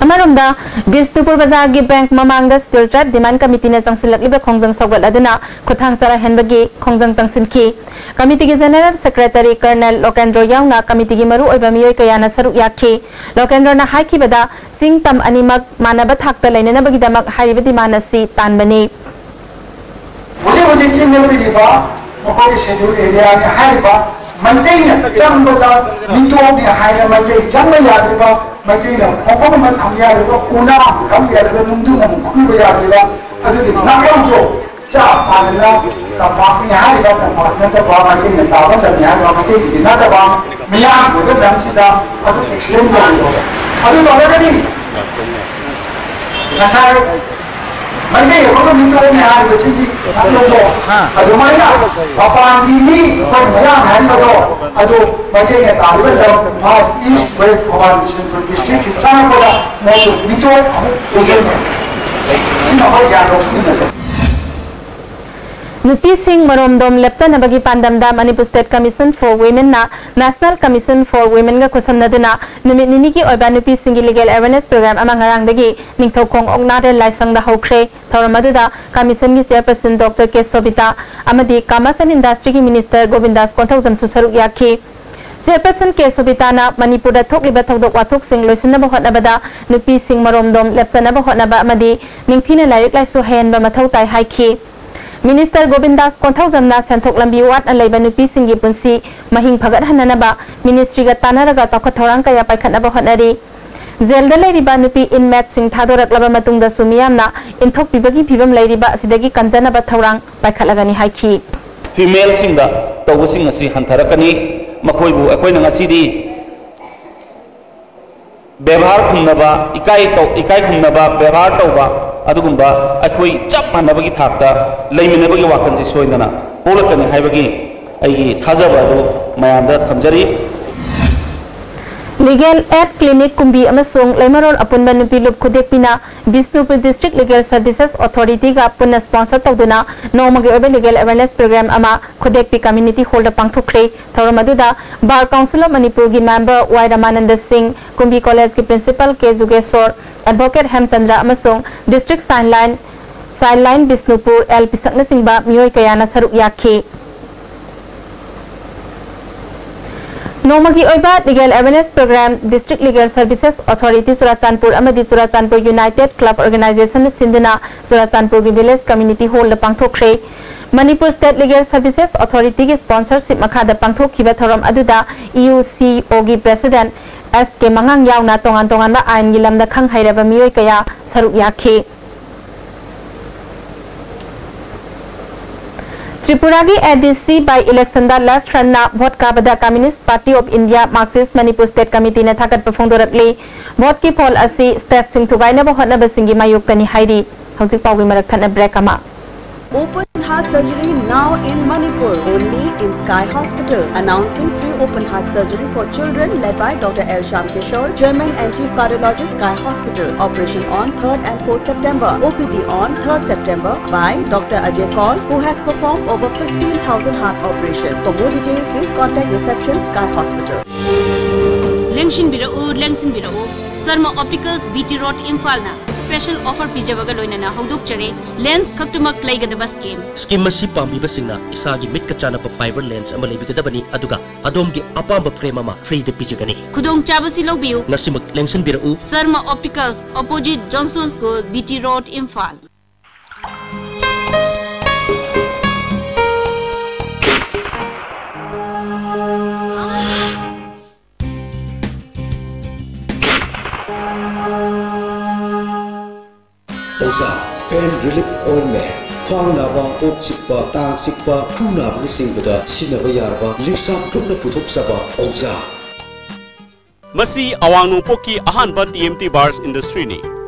ꯑꯃꯔꯣꯝꯗ, ꯕꯤꯁꯅꯨꯄꯨꯔ ꯕꯖꯥꯔꯒꯤ bank ꯃꯃꯥꯡꯗ Scheduled Tribe Demand Committeeꯅ ꯆꯪꯁꯤꯜꯂꯛꯂꯤꯕ ꯈꯣꯡꯖꯪ ꯁꯧꯒꯠꯂꯗꯨꯅ ꯈꯨꯠꯊꯥꯡ ꯆꯔꯥ ꯍꯦꯟꯕꯒꯤ ꯈꯣꯡꯖꯪ ꯆꯪꯁꯤꯟꯈꯤ꯫ Committeeꯒꯤ General Secretary Colonel ꯂꯣꯀꯦꯟꯗ꯭ꯔꯣ ꯌꯥꯎꯅ committeeꯒꯤ ꯃꯔꯨꯑꯣꯏꯕ ꯃꯤꯑꯣꯏ ꯀꯌꯥꯅ ꯁꯔꯨꯛ ꯌꯥꯈꯤ꯫ ꯂꯣꯀꯦꯟꯗ꯭ꯔꯣꯅ ꯍꯥꯏꯈꯤꯕꯗ, ꯆꯤꯡ ꯇꯝ ꯑꯅꯤꯃꯛ ꯃꯥꯟꯅꯕ ꯊꯥꯛꯇ ꯂꯩꯅꯅꯕꯒꯤꯗꯃꯛ ꯍꯥꯏꯔꯤꯕ demand ꯑꯁꯤ ꯇꯥꯟꯕꯅꯤ꯫ ꯍꯧꯖꯤꯛ ꯍꯧꯖꯤꯛ ꯆꯤꯡꯗ ꯂꯩꯔꯤꯕ ꯃꯈꯣꯏꯒꯤ Scheduled Areaꯅꯤ ꯍꯥꯏꯔꯤꯕ ꯃꯩꯇꯩꯅ ꯆꯪꯕꯗ ꯃꯤꯇꯣꯞꯅꯤ ꯍꯥꯏꯅ ꯃꯩꯇꯩ ꯆꯪꯕ ꯌꯥꯗ꯭ꯔꯤꯕ, ꯃꯩꯇꯩꯅ ꯈꯣꯡꯐꯝ ꯑꯃ ꯊꯝꯕ ꯌꯥꯗ꯭ꯔꯤꯕ, ꯎꯅꯥ ꯑꯃ ꯊꯝꯕ ꯌꯥꯗ꯭ꯔꯤꯕ, ꯅꯨꯡꯗꯨꯡ ꯑꯃ ꯈꯨꯏꯕ ꯌꯥꯗ꯭ꯔꯤꯕ, ꯑꯗꯨꯒꯤ ꯉꯥꯛꯂꯧꯗꯣ ꯆꯞ ꯃꯥꯟꯅꯅ ꯇꯝꯄꯥꯛꯅꯤ ꯍꯥꯏꯔꯤꯕ ꯇꯝꯄꯥꯛ ꯅꯠꯇꯕ, ꯃꯩꯇꯩꯅ ꯇꯥꯕ ꯂꯝꯅꯤ ꯍꯥꯏꯔꯤꯕ ꯃꯩꯇꯩꯒꯤꯗꯤ ꯅꯠꯇꯕ ꯃꯤꯌꯥꯝꯒꯤ ꯑꯣꯏꯕ ꯂꯝꯁꯤꯗ ꯑꯗꯨ extend ꯇꯧꯒꯗꯧꯕ꯫ ꯑꯗꯨ ꯇꯧꯔꯒꯗꯤ ꯉꯁꯥꯏ ꯃꯩꯇꯩ ꯑꯩꯈꯣꯏꯅ ꯃꯤꯇꯣꯞꯅꯤ ꯍꯥꯏꯔꯤꯕꯁꯤꯗꯤ ꯅꯪꯅꯁꯨ ꯑꯗꯨꯃꯥꯏꯅ ꯃꯄꯥꯟꯒꯤ ꯃꯤ ꯑꯩꯈꯣꯏ ꯃꯌꯥꯝ ꯍꯥꯏꯔꯤꯕꯗꯣ ꯑꯗꯨ ꯃꯩꯇꯩꯅ ꯇꯥꯔꯤꯕ ꯂꯝ ꯏꯝꯐꯥꯜ ꯏꯁ ꯋꯦꯁ ꯊꯧꯕꯥꯜ ꯕꯤꯁꯅꯨꯄꯨꯔ ꯗꯤꯁꯇ꯭ꯔꯤꯛꯁꯤ ꯆꯪꯉꯛꯄꯗ ꯃꯣꯏꯁꯨ ꯃꯤꯇꯣꯞ ꯑꯃꯨꯛ ꯑꯣꯏꯗꯣꯏꯅꯤ꯫ ꯁꯤꯅ ꯑꯩꯈꯣꯏ ꯒ꯭ꯌꯥꯟ ꯂꯧꯁꯤꯟꯃꯤꯟꯅꯁꯦ꯫ ꯅꯨꯄꯤꯁꯤꯡ ꯃꯔꯣꯝꯗꯣꯝ ꯂꯦꯞꯆꯅꯕꯒꯤ ꯄꯥꯟꯗꯝꯗ Manipur State Commission for Womenꯅ National Commission for Womenꯒ ꯈꯨꯠꯁꯝꯅꯗꯨꯅ ꯅꯨꯃꯤꯠ ꯅꯤꯅꯤꯒꯤ ꯑꯣꯏꯕ ꯅꯨꯄꯤꯁꯤꯡꯒꯤ Legal Awareness Program ꯑꯃ ꯉꯔꯥꯡꯗꯒꯤ ꯅꯤꯡꯊꯧꯈꯣꯡ ꯑꯣꯛꯅꯥꯔꯦꯜ ꯂꯥꯏꯁꯪꯗ ꯍꯧꯈ꯭ꯔꯦ꯫ ꯊꯧꯔꯝ ꯑꯗꯨꯗ Commissionꯒꯤ Chairperson Doctor K ꯁꯣꯕꯤꯇꯥ ꯑꯃꯗꯤ Commerce and Industryꯒꯤ Minister ꯒꯣꯕꯤꯟꯗꯥꯁ ꯀꯣꯟꯊꯧꯖꯝꯁꯨ ꯁꯔꯨꯛ ꯌꯥꯈꯤ꯫ Chairperson K ꯁꯣꯕꯤꯇꯥꯅ ꯃꯅꯤꯄꯨꯔꯗ ꯊꯣꯛꯂꯤꯕ ꯊꯧꯗꯣꯛ ꯋꯥꯊꯣꯛꯁꯤꯡ ꯂꯣꯏꯁꯤꯟꯅꯕ ꯍꯣꯠꯅꯕꯗ ꯅꯨꯄꯤꯁꯤꯡ ꯃꯔꯣꯝꯗꯣꯝ ꯂꯦꯞꯆꯅꯕ ꯍꯣꯠꯅꯕ ꯑꯃꯗꯤ ꯅꯤꯡꯊꯤꯅ ꯂꯥꯏꯔꯤꯛ ꯂꯥꯏꯁꯨ ꯍꯩꯍꯟꯕ ꯃꯊꯧ ꯇꯥꯏ ꯍꯥꯏꯈꯤ꯫ Minister ꯒꯣꯕꯤꯟꯗꯥꯁ ꯀꯣꯟꯊꯧꯖꯝꯅ ꯁꯦꯟꯊꯣꯛ ꯂꯝꯕꯤ ꯋꯥꯠꯅ ꯂꯩꯕ ꯅꯨꯄꯤꯁꯤꯡꯒꯤ ꯄꯨꯟꯁꯤ ꯃꯍꯤꯡ ꯐꯒꯠꯍꯟꯅꯅꯕ Ministryꯒ ꯇꯥꯟꯅꯔꯒ ꯆꯥꯎꯈꯠ ꯊꯧꯔꯥꯡ ꯀꯌꯥ ꯄꯥꯏꯈꯠꯅꯕ ꯍꯣꯠꯅꯔꯤ꯫ ꯖꯦꯜꯗ ꯂꯩꯔꯤꯕ ꯅꯨꯄꯤ inmateꯁꯤꯡ ꯊꯥꯗꯣꯔꯛꯂꯕ ꯃꯇꯨꯡꯗꯁꯨ ꯃꯤꯌꯥꯝꯅ ꯏꯟꯊꯣꯛꯄꯤꯕꯒꯤ ꯐꯤꯕꯝ ꯂꯩꯔꯤꯕ ꯑꯁꯤꯗꯒꯤ ꯀꯟꯖꯅꯕ ꯊꯧꯔꯥꯡ ꯄꯥꯏꯈꯠꯂꯒꯅꯤ ꯍꯥꯏꯈꯤ꯫ Femaleꯁꯤꯡꯗ ꯇꯧꯕꯁꯤꯡ ꯑꯁꯤ ꯍꯟꯊꯔꯛꯀꯅꯤ꯫ ꯃꯈꯣꯏꯕꯨ ꯑꯩꯈꯣꯏꯅ ꯉꯁꯤꯗꯤ ꯕꯦꯕꯥꯔ ꯈꯨꯝꯅꯕ, ꯏꯀꯥꯏ ꯇꯧ-, ꯏꯀꯥꯏ ꯈꯨꯝꯅꯕ ꯕꯦꯕꯥꯔ ꯇꯧꯕ, ꯑꯗꯨꯒꯨꯝꯕ ꯑꯩꯈꯣꯏ ꯆꯞ ꯃꯥꯟꯅꯕꯒꯤ ꯊꯥꯛꯇ ꯂꯩꯃꯤꯟꯅꯕꯒꯤ ꯋꯥꯈꯜꯁꯤ ꯁꯣꯏꯗꯅ ꯄꯣꯛꯂꯛꯀꯅꯤ ꯍꯥꯏꯕꯒꯤ ꯑꯩꯒꯤ ꯊꯥꯖꯕ ꯑꯗꯨ ꯃꯌꯥꯝꯗ ꯊꯝꯖꯔꯤ꯫ Legal Aid Clinic ꯀꯨꯝꯕꯤ ꯑꯃꯁꯨꯡ ꯂꯩꯃꯔꯣꯜ ꯑꯄꯨꯟꯕ ꯅꯨꯄꯤ ꯂꯨꯞ ꯈꯨꯗꯦꯛꯄꯤꯅ ꯕꯤꯁꯅꯨꯄꯨꯔ District Legal Services Authorityꯒ ꯄꯨꯟꯅ sponsor ꯇꯧꯗꯨꯅ ꯅꯣꯡꯃꯒꯤ ꯑꯣꯏꯕ Legal Awareness Program ꯑꯃ ꯈꯨꯗꯦꯛꯄꯤ Community Hallꯗ ꯄꯥꯡꯊꯣꯛꯈ꯭ꯔꯦ꯫ ꯊꯧꯔꯝ ꯑꯗꯨꯗ Bar Council of Manipurꯒꯤ member ꯋꯥꯏ ꯔꯃꯥꯅꯟꯗ ꯁꯤꯡ, ꯀꯨꯝꯕꯤ Collegeꯀꯤ Principal ꯀꯦ ꯖꯨꯒꯦꯁꯣꯔ, Advocate ꯍꯦꯝꯆꯟꯗ꯭ꯔ ꯑꯃꯁꯨꯡ District Childline, Childline ꯕꯤꯁꯅꯨꯄꯨꯔ ꯑꯦꯜ ꯄꯤꯁꯛꯅꯆꯤꯡꯕ ꯃꯤꯑꯣꯏ ꯀꯌꯥꯅ ꯁꯔꯨꯛ ꯌꯥꯈꯤ꯫ ꯅꯣꯡꯃꯒꯤ ꯑꯣꯏꯕ Legal Awareness Program District Legal Services Authority Churachandpur ꯑꯃꯗꯤ ꯆꯨꯔꯥꯆꯥꯟꯄꯨꯔ United Club Organizationꯅ ꯁꯤꯟꯗꯨꯅ ꯆꯨꯔꯥꯆꯥꯟꯄꯨꯔꯒꯤ Village Community Hallꯗ ꯄꯥꯡꯊꯣꯛꯈ꯭ꯔꯦ꯫ Manipur State Legal Services Authorityꯒꯤ sponsorship ꯃꯈꯥꯗ ꯄꯥꯡꯊꯣꯛꯈꯤꯕ ꯊꯧꯔꯝ ꯑꯗꯨꯗ E U C Oꯒꯤ President S K ꯃꯉꯥꯡ ꯌꯥꯎꯅ ꯇꯣꯉꯥꯟ ꯇꯣꯉꯥꯟꯕ ꯑꯥꯏꯟꯒꯤ ꯂꯝꯗ ꯈꯪ ꯍꯩꯔꯕ ꯃꯤꯑꯣꯏ ꯀꯌꯥ ꯁꯔꯨꯛ ꯌꯥꯈꯤ꯫ ꯇ꯭ꯔꯤꯄꯨꯔꯥꯒꯤ ꯑꯦ ꯗꯤ ꯁꯤ by election the left front ꯅ vote ꯀꯥꯕꯗ Communist Party of India Marxist Manipur State Committee ꯅ ꯊꯥꯒꯠꯄ ꯐꯣꯡꯗꯣꯔꯛꯂꯤ꯫ Vote ꯀꯤ ꯐꯣꯜ ꯑꯁꯤ state ꯁꯤꯡ ꯊꯨꯒꯥꯏꯅꯕ ꯍꯣꯠꯅꯕꯁꯤꯡꯒꯤ ꯃꯥꯌꯣꯛꯇꯅꯤ ꯍꯥꯏꯔꯤ꯫ ꯍꯧꯖꯤꯛ ꯄꯥꯎꯒꯤ ꯃꯔꯛ ꯊꯠꯅ break ꯑꯃ꯫ Open heart surgery now in Manipur, only in Sky Hospital. Announcing free open heart surgery for children led by Doctor L Shyam Kishore, Chairman and Chief Cardiologist, Sky Hospital. Operation on third and fourth September. O P D on third September by Doctor Ajay Kaul, who has performed over fifteen thousand heart operations. For more details, please contact reception, Sky Hospital. ꯂꯦꯡꯁꯤꯟꯕꯤꯔꯛꯎ, ꯂꯦꯡꯁꯤꯟꯕꯤꯔꯛꯎ꯫ Sharma Opticals, B T Road, ꯏꯝꯐꯥꯜꯅ special offer ꯄꯤꯖꯕꯒ ꯂꯣꯏꯅꯅ ꯍꯧꯗꯣꯛꯆꯔꯤ꯫ Lens ꯈꯛꯇꯃꯛ ꯂꯩꯒꯗꯕ scheme꯫ Scheme ꯑꯁꯤ ꯄꯥꯝꯕꯤꯕꯁꯤꯡꯅ ꯏꯁꯥꯒꯤ ꯃꯤꯠꯀ ꯆꯥꯟꯅꯕ fiber lens ꯑꯃ ꯂꯩꯕꯤꯒꯗꯕꯅꯤ, ꯑꯗꯨꯒ ꯑꯗꯣꯝꯒꯤ ꯑꯄꯥꯝꯕ frame ꯑꯃ free ꯗ ꯄꯤꯖꯒꯅꯤ꯫ ꯈꯨꯗꯣꯡꯆꯥꯕꯁꯤ ꯂꯧꯕꯤꯌꯨ꯫ ꯉꯁꯤꯃꯛ ꯂꯦꯡꯁꯤꯟꯕꯤꯔꯛꯎ꯫ Sharma Opticals, opposite Johnson School, B T Road, Imphal. ꯑꯣꯖꯥ, pain relief ointment꯫ ꯈ꯭ꯋꯥꯡ ꯅꯥꯕ, ꯀꯣꯛ ꯆꯤꯛꯄ, ꯇꯥꯡ ꯆꯤꯛꯄ, ꯈꯨ ꯅꯥꯕꯅꯆꯤꯡꯕꯗ ꯁꯤꯖꯤꯟꯅꯕ ꯌꯥꯔꯕ ꯂꯤꯞꯁꯥꯞ ꯒ꯭ꯔꯨꯞꯅ ꯄꯨꯊꯣꯛꯆꯕ ꯑꯣꯖꯥ꯫ ꯃꯁꯤ ꯑꯋꯥꯡ ꯅꯣꯡꯄꯣꯛꯀꯤ ꯑꯍꯥꯟꯕ T M T Bars industry ꯅꯤ꯫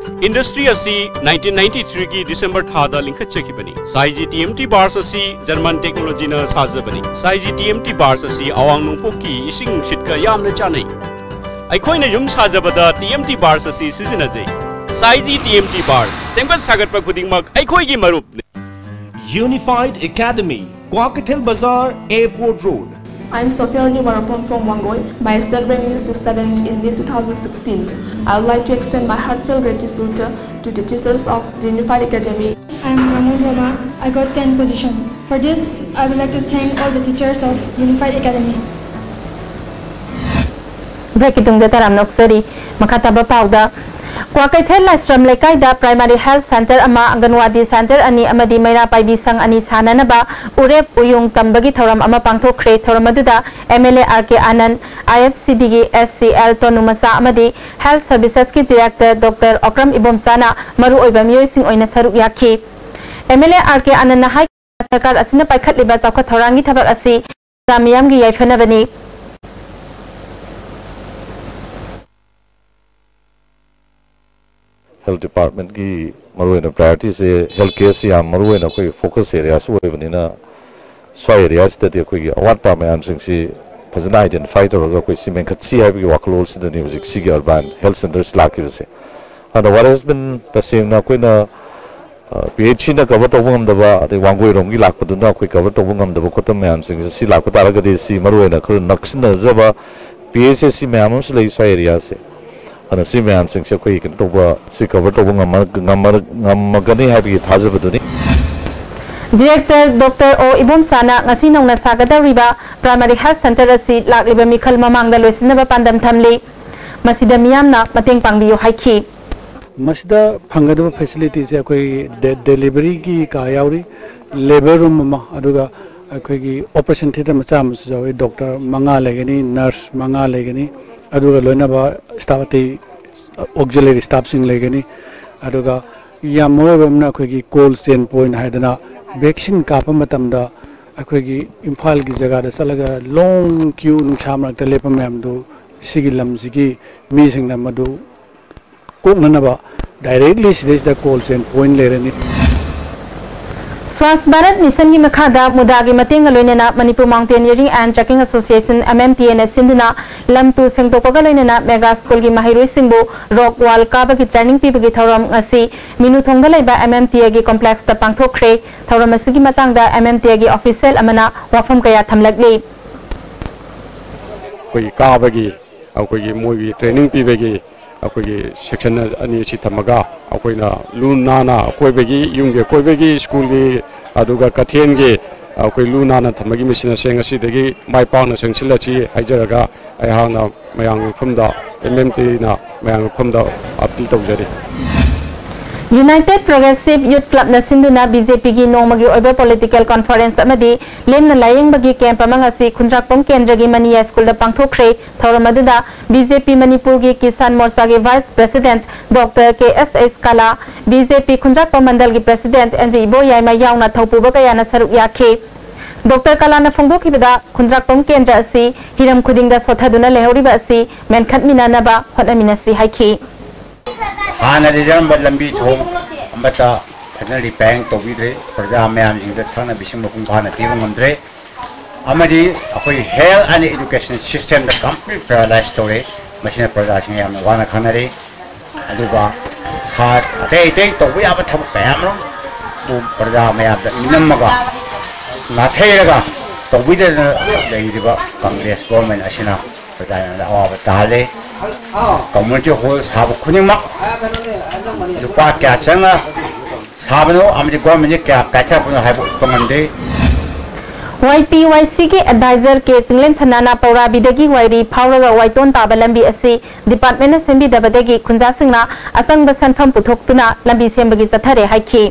Industry ꯑꯁꯤ nineteen ninety three ꯒꯤ December ꯊꯥꯗ ꯂꯤꯡꯈꯠꯆꯈꯤꯕꯅꯤ꯫ ꯁꯥꯏꯖꯤ T M T Bars ꯑꯁꯤ German technology ꯅ ꯁꯥꯖꯕꯅꯤ꯫ ꯁꯥꯏꯖꯤ T M T Bars ꯑꯁꯤ ꯑꯋꯥꯡ ꯅꯣꯡꯄꯣꯛꯀꯤ ꯏꯁꯤꯡ ꯅꯨꯡꯁꯤꯠꯀ ꯌꯥꯝꯅ ꯆꯥꯅꯩ꯫ ꯑꯩꯈꯣꯏꯅ ꯌꯨꯝ ꯁꯥꯖꯕꯗ T M T Bars ꯑꯁꯤ ꯁꯤꯖꯤꯟꯅꯖꯩ꯫ ꯁꯥꯏꯖꯤ T M T Bars, ꯁꯦꯝꯒꯠ ꯁꯥꯒꯠꯄ ꯈꯨꯗꯤꯡꯃꯛ ꯑꯩꯈꯣꯏꯒꯤ ꯃꯔꯨꯞꯅꯤ꯫ Unified Academy, Kwakeithel Bazar, Airport Road. I'm Sophia Arni Warapom from Wangoi. My state rank list is seventh in NEET two thousand sixteen. I would like to extend my heartfelt gratitude to the teachers of the Unified Academy. I'm Ramon Roma. I got ten position. For this, I would like to thank all the teachers of Unified Academy. Break ꯀꯤ ꯇꯨꯡꯗ ꯇꯔꯥꯝꯅ ꯑꯣꯛꯆꯔꯤ꯫ ꯃꯈꯥ ꯇꯥꯕ ꯄꯥꯎꯗ, ꯀ꯭ꯋꯥꯀꯩꯊꯦꯜ ꯂꯥꯏꯁ꯭ꯔꯝ ꯂꯩꯀꯥꯏꯗ primary health center ꯑꯃ, ꯑꯪꯒꯟꯋꯥꯗꯤ center ꯑꯅꯤ ꯑꯃꯗꯤ ꯃꯩꯔꯥ ꯄꯥꯏꯕꯤ ꯁꯪ ꯑꯅꯤ ꯁꯥꯅꯅꯕ ꯎꯔꯦꯞ ꯎꯌꯨꯡ ꯇꯝꯕꯒꯤ ꯊꯧꯔꯝ ꯑꯃ ꯄꯥꯡꯊꯣꯛꯈ꯭ꯔꯦ꯫ ꯊꯧꯔꯝ ꯑꯗꯨꯗ M L A R K Anand, I F C D ꯒꯤ S C L ꯇꯣꯅꯨꯃꯆꯥ ꯑꯃꯗꯤ Health Services ꯀꯤ Director Doctor ꯑꯣꯀ꯭ꯔꯝ ꯏꯕꯣꯝꯆꯥꯅ ꯃꯔꯨꯑꯣꯏꯕ ꯃꯤꯑꯣꯏꯁꯤꯡ ꯑꯣꯏꯅ ꯁꯔꯨꯛ ꯌꯥꯈꯤ꯫ M L A R K Anand ꯅ ꯍꯥꯏ, ꯁꯔꯀꯥꯔ ꯑꯁꯤꯅ ꯄꯥꯏꯈꯠꯂꯤꯕ ꯆꯥꯎꯈꯠ ꯊꯧꯔꯥꯡꯒꯤ ꯊꯕꯛ ꯑꯁꯤ ꯄ꯭ꯔꯖꯥ ꯃꯤꯌꯥꯝꯒꯤ ꯌꯥꯏꯐꯅꯕꯅꯤ꯫ ꯍꯦꯜꯊ ꯗꯤꯄꯥꯔꯠꯃꯦꯟꯒꯤ ꯃꯔꯨꯑꯣꯏꯅ ꯄ꯭ꯔꯥꯏꯌꯣꯔꯤꯇꯤꯁꯦ ꯍꯦꯜꯊ ꯀꯦꯌꯔꯁꯤ ꯌꯥꯝ ꯃꯔꯨꯑꯣꯏꯅ ꯑꯩꯈꯣꯏꯒꯤ ꯐꯣꯀꯁ ꯑꯦꯔꯤꯌꯥꯁꯨ ꯑꯣꯏꯕꯅꯤꯅ, ꯁ꯭ꯋꯥꯏ ꯑꯦꯔꯤꯌꯥꯁꯤꯗꯗꯤ ꯑꯩꯈꯣꯏꯒꯤ ꯑꯋꯥꯠꯄ ꯃꯌꯥꯝꯁꯤꯡꯁꯤ ꯐꯖꯅ ꯑꯥꯏꯗꯦꯟꯇꯤꯐꯥꯏ ꯇꯧꯔꯒ ꯑꯩꯈꯣꯏ ꯁꯤ ꯃꯦꯟꯈꯠꯁꯤ ꯍꯥꯏꯕꯒꯤ ꯋꯥꯈꯜꯂꯣꯟꯁꯤꯗꯅꯤ ꯍꯧꯖꯤꯛ ꯁꯤꯒꯤ ꯑꯔꯕꯥꯟ ꯍꯦꯜꯊ ꯁꯦꯟꯇꯔꯁꯤ ꯂꯥꯛꯈꯤꯕꯁꯦ꯫ ꯑꯗꯣ what has been, ꯇꯁꯦꯡꯅ ꯑꯩꯈꯣꯏꯅ ꯄꯤ ꯑꯩꯆ ꯁꯤꯅ ꯀꯚꯔ ꯇꯧꯕ ꯉꯝꯗꯕ, ꯑꯗꯩ ꯋꯥꯡꯒꯣꯏꯔꯣꯝꯒꯤ ꯂꯥꯛꯄꯗꯨꯅ ꯑꯩꯈꯣꯏ ꯀꯚꯔ ꯇꯧꯕ ꯉꯝꯗꯕ ꯈꯣꯠꯇꯕ ꯃꯌꯥꯝꯁꯤꯡꯁꯦ ꯁꯤ ꯂꯥꯛꯄ ꯇꯥꯔꯒꯗꯤ ꯁꯤ ꯃꯔꯨꯑꯣꯏꯅ ꯈꯔ ꯅꯛꯁꯤꯟꯅꯖꯕ ꯄꯤ ꯑꯩꯆ ꯑꯦꯁ ꯁꯤ ꯃꯌꯥꯝ ꯑꯃꯁꯨ ꯂꯩ ꯁ꯭ꯋꯥꯏ ꯑꯦꯔꯤꯌꯥꯁꯦ꯫ ꯑꯗꯨꯅ ꯁꯤ ꯃꯌꯥꯝꯁꯤꯡꯁꯦ ꯑꯩꯈꯣꯏ ꯀꯩꯅꯣ ꯇꯧꯕ, ꯁꯤ ꯀꯚꯔ ꯇꯧꯕ ꯉꯝꯃ-, ꯉꯝꯃ-, ꯉꯝꯃꯒꯅꯤ ꯍꯥꯏꯕꯒꯤ ꯊꯥꯖꯕꯗꯨꯅꯤ꯫ ꯗꯤꯔꯦꯛꯇꯔ ꯗꯣꯛꯇꯔ ꯑꯣ ꯏꯕꯣꯝꯆꯥꯅ ꯉꯁꯤ ꯅꯧꯅ ꯁꯥꯒꯗꯧꯔꯤꯕ ꯄ꯭ꯔꯥꯏꯃꯥꯔꯤ ꯍꯦꯜꯊ ꯁꯦꯟꯇꯔ ꯑꯁꯤ ꯂꯥꯛꯂꯤꯕ ꯃꯤꯈꯜ ꯃꯃꯥꯡꯗ ꯂꯣꯏꯁꯤꯟꯅꯕ ꯄꯥꯟꯗꯝ ꯊꯝꯂꯤ꯫ ꯃꯁꯤꯗ ꯃꯤꯌꯥꯝꯅ ꯃꯇꯦꯡ ꯄꯥꯡꯕꯤꯌꯨ ꯍꯥꯏꯈꯤ꯫ ꯃꯁꯤꯗ ꯐꯪꯒꯗꯕ ꯐꯦꯁꯤꯂꯤꯇꯤꯁꯦ ꯑꯩꯈꯣꯏ ꯗꯦ-, ꯗꯦꯂꯤꯚꯔꯤꯒꯤ ꯀꯥ ꯌꯥꯎꯔꯤ, ꯂꯦꯕꯔ ꯔꯨꯝ ꯑꯃ, ꯑꯗꯨꯒ ꯑꯩꯈꯣꯏꯒꯤ ꯑꯣꯄꯔꯦꯁꯟ ꯊꯤꯌꯦꯇꯔ ꯃꯆꯥ ꯑꯃꯁꯨ ꯌꯥꯎꯋꯤ꯫ ꯗꯣꯛꯇꯔ ꯃꯉꯥ ꯂꯩꯒꯅꯤ, ꯅꯔꯁ ꯃꯉꯥ ꯂꯩꯒꯅꯤ, ꯑꯗꯨꯒ ꯂꯣꯏꯅꯕ ꯁ꯭ꯇꯥꯐ ꯑꯇꯩ ꯑꯣꯛꯖꯤꯂꯔꯤ ꯁ꯭ꯇꯥꯐꯁꯤꯡ ꯂꯩꯒꯅꯤ꯫ ꯑꯗꯨꯒ ꯌꯥꯝ ꯃꯔꯨ ꯑꯣꯏꯕ ꯑꯃꯅ ꯑꯩꯈꯣꯏꯒꯤ ꯀꯣꯜꯗ ꯆꯦꯟ ꯄꯣꯏꯟꯠ ꯍꯥꯏꯗꯅ ꯚꯦꯛꯁꯤꯟ ꯀꯥꯞꯄ ꯃꯇꯝꯗ ꯑꯩꯈꯣꯏꯒꯤ ꯏꯝꯐꯥꯜꯒꯤ ꯖꯒꯥꯗ ꯆꯠꯂꯒ ꯂꯣꯡ ꯀ꯭ꯌꯨ ꯅꯨꯡꯁꯥ ꯃꯔꯛꯇ ꯂꯦꯞꯄ ꯃꯌꯥꯝꯗꯨ ꯁꯤꯒꯤ ꯂꯝꯁꯤꯒꯤ ꯃꯤꯁꯤꯡꯅ ꯃꯗꯨ ꯀꯣꯛꯅꯅꯕ ꯗꯥꯏꯔꯦꯛꯂꯤ ꯁꯤꯗꯩꯁꯤꯗ ꯀꯣꯜꯗ ꯆꯦꯟ ꯄꯣꯏꯟꯠ ꯂꯩꯔꯅꯤ꯫ ꯁ꯭ꯋꯥꯁ ꯚꯥꯔꯠ ꯃꯤꯁꯟꯒꯤ ꯃꯈꯥꯗ ꯃꯨꯗꯥꯒꯤ ꯃꯇꯦꯡꯒ ꯂꯣꯏꯅꯅ Manipur mountaineering and trekking association, M M T ꯑꯦꯅ ꯁꯤꯟꯗꯨꯅ ꯂꯝ ꯇꯨ ꯁꯦꯡꯗꯣꯛꯄꯒ ꯂꯣꯏꯅꯅ ꯃꯦꯒꯥ ꯁ꯭ꯀꯨꯜꯒꯤ ꯃꯍꯩꯔꯣꯏꯁꯤꯡꯕꯨ ꯔꯣꯛ ꯋꯥꯜ ꯀꯥꯕꯒꯤ ꯇ꯭ꯔꯦꯅꯤꯡ ꯄꯤꯕꯒꯤ ꯊꯧꯔꯝ ꯉꯁꯤ ꯃꯤꯅꯨꯊꯣꯡꯗ ꯂꯩꯕ ꯑꯦꯝ ꯑꯦꯝ ꯇꯤ ꯑꯦꯒꯤ ꯀꯣꯝꯄ꯭ꯂꯦꯛꯁꯇ ꯄꯥꯡꯊꯣꯛꯈ꯭ꯔꯦ꯫ ꯊꯧꯔꯝ ꯑꯁꯤꯒꯤ ꯃꯇꯥꯡꯗ ꯑꯦꯝ ꯑꯦꯝ ꯇꯤ ꯑꯦꯒꯤ ꯑꯣꯐꯤꯁꯤꯌꯦꯜ ꯑꯃꯅ ꯋꯥꯐꯝ ꯀꯌꯥ ꯊꯝꯂꯛꯂꯤ꯫ ꯑꯩꯈꯣꯏꯒꯤ ꯀꯥꯕꯒꯤ, ꯑꯩꯈꯣꯏꯒꯤ ꯃꯣꯏꯒꯤ ꯇ꯭ꯔꯦꯅꯤꯡ ꯄꯤꯕꯒꯤ ꯑꯩꯈꯣꯏꯒꯤ ꯁꯦꯛꯁꯟ ꯑꯅꯤ ꯑꯁꯤ ꯊꯝꯃꯒ ꯑꯩꯈꯣꯏꯅ ꯂꯨ ꯅꯥꯟꯅ ꯑꯀꯣꯏꯕꯒꯤ, ꯌꯨꯝꯒꯤ ꯑꯀꯣꯏꯕꯒꯤ, ꯁ꯭ꯀꯨꯜꯒꯤ, ꯑꯗꯨꯒ ꯀꯩꯊꯦꯜꯒꯤ ꯑꯩꯈꯣꯏ ꯂꯨ ꯅꯥꯟꯅ ꯊꯝꯕꯒꯤ ꯃꯤꯁꯟ ꯑꯁꯦ ꯉꯁꯤꯗꯒꯤ ꯃꯥꯏ ꯄꯥꯛꯅ ꯆꯪꯁꯤꯜꯂꯁꯤ ꯍꯥꯏꯖꯔꯒ ꯑꯩꯍꯥꯛꯅ ꯃꯌꯥꯝꯒꯤ ꯃꯐꯝꯗ, ꯑꯦꯝ ꯑꯦꯝ ꯇꯤꯅ ꯃꯌꯥꯝꯒꯤ ꯃꯐꯝꯗ ꯑꯄꯤꯜ ꯇꯧꯖꯔꯤ꯫ United Progressive Youth Clubꯅ ꯁꯤꯟꯗꯨꯅ BJPꯒꯤ ꯅꯣꯡꯃꯒꯤ ꯑꯣꯏꯕ political conference ꯑꯃꯗꯤ ꯂꯦꯝꯅ ꯂꯥꯌꯦꯡꯕꯒꯤ camp ꯑꯃ ꯉꯁꯤ ꯈꯨꯟꯗ꯭ꯔꯥꯛꯄꯝ ꯀꯦꯟꯗ꯭ꯔꯒꯤ ꯃꯅꯤ ꯍꯥꯏ ꯁ꯭ꯀꯨꯜꯗ ꯄꯥꯡꯊꯣꯛꯈ꯭ꯔꯦ꯫ ꯊꯧꯔꯝ ꯑꯗꯨꯗ BJP ꯃꯅꯤꯄꯨꯔꯒꯤ Kisan ꯃꯣꯔꯆꯥꯒꯤ vice president Doctor K S S ꯀꯂꯥ, BJP ꯈꯨꯟꯗ꯭ꯔꯥꯛꯄꯝ ꯃꯟꯗꯜꯒꯤ president N G ꯏꯕꯣꯌꯥꯏꯃ ꯌꯥꯎꯅ ꯊꯧꯄꯨꯕ ꯀꯌꯥꯅ ꯁꯔꯨꯛ ꯌꯥꯈꯤ꯫ Doctor ꯀꯂꯥꯅ ꯐꯣꯡꯗꯣꯛꯈꯤꯕꯗ, ꯈꯨꯟꯗ꯭ꯔꯥꯛꯄꯝ ꯀꯦꯟꯗ꯭ꯔ ꯑꯁꯤ ꯍꯤꯔꯝ ꯈꯨꯗꯤꯡꯗ ꯁꯣꯠꯊꯗꯨꯅ ꯂꯩꯍꯧꯔꯤꯕ ꯑꯁꯤ ꯃꯦꯟꯈꯠꯃꯤꯟꯅꯅꯕ ꯍꯣꯠꯅꯃꯤꯟꯅꯁꯤ ꯍꯥꯏꯈꯤ꯫ ꯍꯥꯟꯅ ꯂꯩꯖꯔꯝꯕ ꯂꯝꯕꯤ ꯊꯣꯡ ꯑꯃꯠꯇ ꯐꯖꯅ repairing ꯇꯧꯕꯤꯗ꯭ꯔꯦ꯫ ꯄ꯭ꯔꯖꯥ ꯃꯌꯥꯝꯁꯤꯡꯗ ꯊꯛꯅꯕ ꯏꯁꯤꯡ ꯃꯄꯨꯡ ꯐꯥꯅ ꯄꯤꯕ ꯉꯝꯗ꯭ꯔꯦ꯫ ꯑꯃꯗꯤ ꯑꯩꯈꯣꯏ health and education systemꯗ complete paralyze ꯇꯧꯔꯦ꯫ ꯃꯁꯤꯅ ꯄ꯭ꯔꯖꯥꯁꯤꯡ ꯌꯥꯝꯅ ꯋꯥꯅ ꯈꯥꯡꯅꯔꯦ꯫ ꯑꯗꯨꯒ ꯁꯥ-, ꯑꯇꯩ ꯑꯇꯩ ꯇꯧꯕ ꯌꯥꯕ ꯊꯕꯛ ꯀꯌꯥ ꯑꯃꯔꯣꯝ ꯄ꯭ꯔꯖꯥ ꯃꯌꯥꯝꯗ ꯅꯝꯃꯒ ꯅꯥꯊꯩꯔꯒ ꯇꯧꯕꯤꯗꯅ ꯂꯩꯔꯤꯕ Congress government ꯑꯁꯤꯅ ꯄ꯭ꯔꯖꯥ ꯃꯌꯥꯝꯗ ꯑꯋꯥꯕ ꯇꯥꯍꯜꯂꯦ꯫ Community hall ꯁꯥꯕ ꯈꯨꯗꯤꯡꯃꯛ ꯂꯨꯄꯥ ꯀꯌꯥ ꯆꯪꯅ ꯁꯥꯕꯅꯣ ꯑꯃꯗꯤ governmentꯅ ꯀꯌꯥ ꯀꯥꯏꯊꯔꯛꯄꯅꯣ ꯍꯥꯏꯕ ꯎꯠꯄ ꯉꯝꯗꯦ꯫ YPYCꯒꯤ advisor K ꯆꯤꯡꯂꯦꯟ ꯁꯅꯥꯅ ꯄꯧꯔꯥꯕꯤꯗꯒꯤ ꯋꯥꯏꯔꯤ ꯐꯥꯎꯔꯒ ꯋꯥꯏꯇꯣꯟ ꯇꯥꯕ ꯂꯝꯕꯤ ꯑꯁꯤ departmentꯅ ꯁꯦꯝꯕꯤꯗꯕꯗꯒꯤ ꯈꯨꯟꯖꯥꯁꯤꯡꯅ ꯑꯆꯪꯕ ꯁꯦꯟꯐꯝ ꯄꯨꯊꯣꯛꯇꯨꯅ ꯂꯝꯕꯤ ꯁꯦꯝꯕꯒꯤ ꯆꯠꯊꯔꯦ ꯍꯥꯏꯈꯤ꯫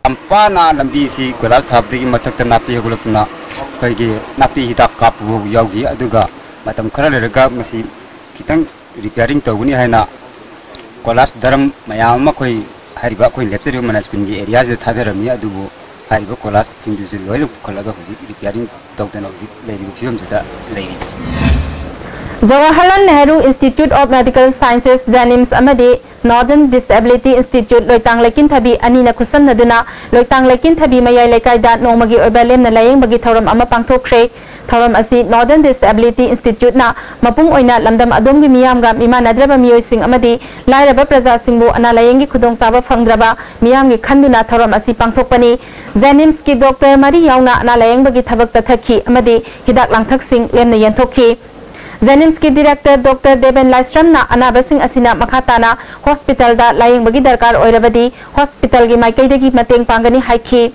ꯌꯥꯝ ꯄꯥꯅ ꯂꯝꯕꯤꯁꯤ ꯀꯣꯏꯂꯥꯁ ꯊꯥꯕꯗꯒꯤ ꯃꯊꯛꯇ ꯅꯥꯄꯤ ꯍꯧꯒꯠꯂꯛꯇꯨꯅ ꯑꯩꯈꯣꯏꯒꯤ ꯅꯥꯄꯤ ꯍꯤꯗꯥꯛ ꯀꯥꯞꯄ ꯐꯥꯎ ꯌꯥꯎꯈꯤ꯫ ꯑꯗꯨꯒ ꯃꯇꯝ ꯈꯔ ꯂꯩꯔꯒ ꯃꯁꯤ ꯈꯤꯇꯪ repairing ꯇꯧꯒꯅꯤ ꯍꯥꯏꯅ ꯀꯣꯏꯂꯥꯁ ꯗꯔꯝ ꯃꯌꯥꯝ ꯑꯃ ꯑꯩꯈꯣꯏ ꯍꯥꯏꯔꯤꯕ ꯑꯩꯈꯣꯏ ꯂꯦꯞꯆꯔꯤꯕ ꯃꯅꯥꯁ ꯀꯨꯟꯒꯤ areaꯁꯤꯗ ꯊꯥꯗꯔꯝꯃꯤ꯫ ꯑꯗꯨꯕꯨ ꯍꯥꯏꯔꯤꯕ ꯀꯣꯏꯂꯥꯁꯁꯤꯡꯗꯨꯁꯨ ꯂꯣꯏꯅ ꯄꯨꯈꯠꯂꯒ ꯍꯧꯖꯤꯛ repairing ꯇꯧꯗꯅ ꯍꯧꯖꯤꯛ ꯂꯩꯔꯤꯕ ꯐꯤꯕꯝꯁꯤꯗ ꯂꯩꯔꯤ꯫ Jawaharlal Nehru Institute of Medical Sciences, JNIMS, ꯑꯃꯗꯤ Northern Disability Institute, ꯂꯣꯏꯇꯥꯡ ꯂꯩꯀꯤꯟꯊꯕꯤ ꯑꯅꯤꯅ ꯈꯨꯠꯁꯝꯅꯗꯨꯅ ꯂꯣꯏꯇꯥꯡ ꯂꯩꯀꯤꯟꯊꯕꯤ ꯃꯌꯥꯏ ꯂꯩꯀꯥꯏꯗ ꯅꯣꯡꯃꯒꯤ ꯑꯣꯏꯕ ꯂꯦꯝꯅ ꯂꯥꯌꯦꯡꯕꯒꯤ ꯊꯧꯔꯝ ꯑꯃ ꯄꯥꯡꯊꯣꯛꯈ꯭ꯔꯦ꯫ ꯊꯧꯔꯝ ꯑꯁꯤ Northern Disability Instituteꯅ ꯃꯄꯨꯡ ꯑꯣꯏꯅ ꯂꯝꯗꯝ ꯑꯗꯣꯝꯒꯤ ꯃꯤꯌꯥꯝꯒ ꯃꯤꯃꯥꯟꯅꯗ꯭ꯔꯕ ꯃꯤꯑꯣꯏꯁꯤꯡ ꯑꯃꯗꯤ ꯂꯥꯏꯔꯕ ꯄ꯭ꯔꯖꯥꯁꯤꯡꯕꯨ ꯑꯅꯥ ꯂꯥꯌꯦꯡꯒꯤ ꯈꯨꯗꯣꯡꯆꯥꯕ ꯐꯪꯗ꯭ꯔꯕ ꯃꯤꯌꯥꯝꯒꯤ ꯈꯟꯗꯨꯅ ꯊꯧꯔꯝ ꯑꯁꯤ ꯄꯥꯡꯊꯣꯛꯄꯅꯤ꯫ JNIMSꯀꯤ doctor ꯃꯔꯤ ꯌꯥꯎꯅ ꯑꯅꯥ ꯂꯥꯌꯦꯡꯕꯒꯤ ꯊꯕꯛ ꯆꯠꯊꯈꯤ ꯑꯃꯗꯤ ꯍꯤꯗꯥꯛ ꯂꯥꯡꯊꯛꯁꯤꯡ ꯂꯦꯝꯅ ꯌꯦꯟꯊꯣꯛꯈꯤ꯫ JNIMSꯀꯤ director Doctor Deben Laisramꯅ ꯑꯅꯥꯕꯁꯤꯡ ꯑꯁꯤꯅ ꯃꯈꯥ ꯇꯥꯅ hospitalꯗ ꯂꯥꯌꯦꯡꯕꯒꯤ ꯗꯔꯀꯥꯔ ꯑꯣꯏꯔꯕꯗꯤ hospitalꯒꯤ ꯃꯥꯏꯀꯩꯗꯒꯤ ꯃꯇꯦꯡ ꯄꯥꯡꯒꯅꯤ ꯍꯥꯏꯈꯤ꯫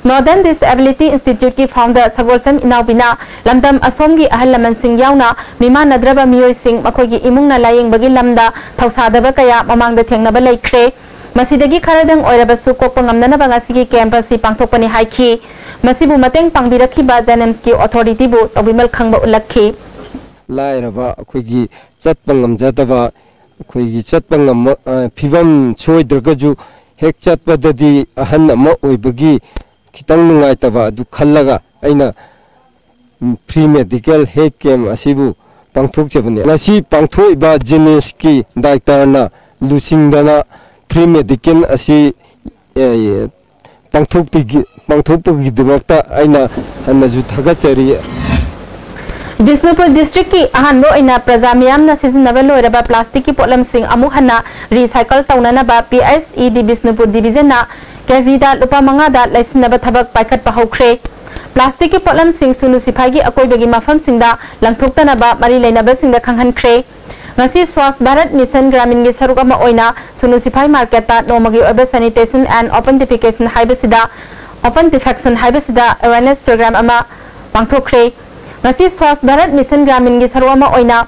Northern Disability Instituteꯀꯤ founder ꯁꯒꯣꯜꯁꯝ ꯏꯅꯥꯎꯕꯤꯅ ꯂꯝꯗꯝ ꯑꯁꯣꯝꯒꯤ ꯑꯍꯜ ꯂꯃꯟꯁꯤꯡ ꯌꯥꯎꯅ ꯃꯤꯃꯥꯟꯅꯗ꯭ꯔꯕ ꯃꯤꯑꯣꯏꯁꯤꯡ ꯃꯈꯣꯏꯒꯤ ꯏꯃꯨꯡꯅ ꯂꯥꯌꯦꯡꯕꯒꯤ ꯂꯝꯗ ꯊꯧꯁꯥꯗꯕ ꯀꯌꯥ ꯃꯃꯥꯡꯗ ꯊꯦꯡꯅꯕ ꯂꯩꯈ꯭ꯔꯦ꯫ ꯃꯁꯤꯗꯒꯤ ꯈꯔꯗꯪ ꯑꯣꯏꯔꯕꯁꯨ ꯀꯣꯛꯄ ꯉꯝꯅꯅꯕ ꯉꯁꯤꯒꯤ ꯀꯦꯝꯞ ꯑꯁꯤ ꯄꯥꯡꯊꯣꯛꯄꯅꯤ ꯍꯥꯏꯈꯤ꯫ ꯃꯁꯤꯕꯨ ꯃꯇꯦꯡ ꯄꯥꯡꯕꯤꯔꯛꯈꯤꯕ ꯖꯦꯅꯤꯝꯁꯀꯤ ꯑꯣꯊꯣꯔꯤꯇꯤꯕꯨ ꯇꯧꯕꯤꯃꯜ ꯈꯪꯕ ꯎꯠꯂꯛꯈꯤ꯫ ꯂꯥꯏꯔꯕ ꯑꯩꯈꯣꯏꯒꯤ ꯆꯠꯄ ꯉꯝꯖꯗꯕ, ꯑꯩꯈꯣꯏꯒꯤ ꯆꯠꯄ ꯉꯝꯕ, ꯑ, ꯐꯤꯕꯝ ꯁꯣꯏꯗ꯭ꯔꯒꯁꯨ ꯍꯦꯛ ꯆꯠꯄꯗꯗꯤ ꯑꯍꯟ ꯑꯃ ꯑꯣꯏꯕꯒꯤ ꯈꯤꯇꯪ ꯅꯨꯡꯉꯥꯏꯇꯕ ꯑꯗꯨ ꯈꯜꯂꯒ ꯑꯩꯅ ꯐ꯭ꯔꯤ ꯃꯦꯗꯤꯀꯦꯜ ꯍꯦꯜꯊ ꯀꯦꯝꯞ ꯑꯁꯤꯕꯨ ꯄꯥꯡꯊꯣꯛꯆꯕꯅꯤ꯫ ꯉꯁꯤ ꯄꯥꯡꯊꯣꯛꯏꯕ ꯖꯦꯅꯤꯝꯁꯀꯤ ꯗꯥꯏꯔꯦꯛꯇꯔꯅ ꯂꯨꯆꯤꯡꯗꯅ ꯐ꯭ꯔꯤ ꯃꯦꯗꯤꯀꯦꯜ ꯑꯁꯤ, ꯑꯦ, ꯄꯥꯡꯊꯣꯛꯄꯤꯒꯤ-, ꯄꯥꯡꯊꯣꯛꯄꯒꯤꯗꯃꯛꯇ ꯑꯩꯅ ꯍꯟꯅꯁꯨ ꯊꯥꯒꯠꯆꯔꯤ꯫ ꯕꯤꯁꯅꯨꯄꯨꯔ ꯗꯤꯁꯇ꯭ꯔꯤꯛꯀꯤ ꯑꯍꯥꯟꯕ ꯑꯣꯏꯅ ꯄ꯭ꯔꯖꯥ ꯃꯤꯌꯥꯝꯅ ꯁꯤꯖꯤꯟꯅꯕ ꯂꯣꯏꯔꯕ ꯄ꯭ꯂꯥꯁꯇꯤꯛꯀꯤ ꯄꯣꯠꯂꯝꯁꯤꯡ ꯑꯃꯨꯛ ꯍꯟꯅ ꯔꯤꯁꯥꯏꯀꯜ ꯇꯧꯅꯅꯕ ꯄꯤ ꯑꯩꯆ ꯏ ꯗꯤ ꯕꯤꯁꯅꯨꯄꯨꯔ ꯗꯤꯕꯤꯖꯟꯅ ꯀꯦꯖꯤꯗ ꯂꯨꯄꯥ ꯃꯉꯥꯗ ꯂꯩꯁꯤꯟꯅꯕ ꯊꯕꯛ ꯄꯥꯏꯈꯠꯄ ꯍꯧꯈ꯭ꯔꯦ꯫ ꯄ꯭ꯂꯥꯁꯇꯤꯛꯀꯤ ꯄꯣꯠꯂꯝꯁꯤꯡ ꯁꯨꯅꯨ ꯁꯤꯐꯥꯏꯒꯤ ꯑꯀꯣꯏꯕꯒꯤ ꯃꯐꯝꯁꯤꯡꯗ ꯂꯪꯊꯣꯛꯇꯅꯕ ꯃꯔꯤ ꯂꯩꯅꯕꯁꯤꯡꯗ ꯈꯪꯍꯟꯈ꯭ꯔꯦ꯫ ꯉꯁꯤ ꯁ꯭ꯋꯥꯁ ꯚꯥꯔꯠ ꯃꯤꯁꯟ ꯒ꯭ꯔꯥꯃꯤꯟꯒꯤ ꯁꯔꯨꯛ ꯑꯃ ꯑꯣꯏꯅ ꯁꯨꯅꯨ ꯁꯤꯐꯥꯏ ꯃꯥꯔꯀꯦꯠꯇ ꯅꯣꯡꯃꯒꯤ ꯑꯣꯏꯕ sanitation and open defecation ꯍꯥꯏꯕꯁꯤꯗ, open defecation ꯍꯥꯏꯕꯁꯤꯗ awareness program ꯑꯃ ꯄꯥꯡꯊꯣꯛꯈ꯭ꯔꯦ꯫ ꯉꯁꯤ ꯁ꯭ꯋꯥꯁ ꯚꯥꯔꯠ ꯃꯤꯁꯟ ꯒ꯭ꯔꯥꯃꯤꯟꯒꯤ ꯁꯔꯨꯛ ꯑꯃ ꯑꯣꯏꯅ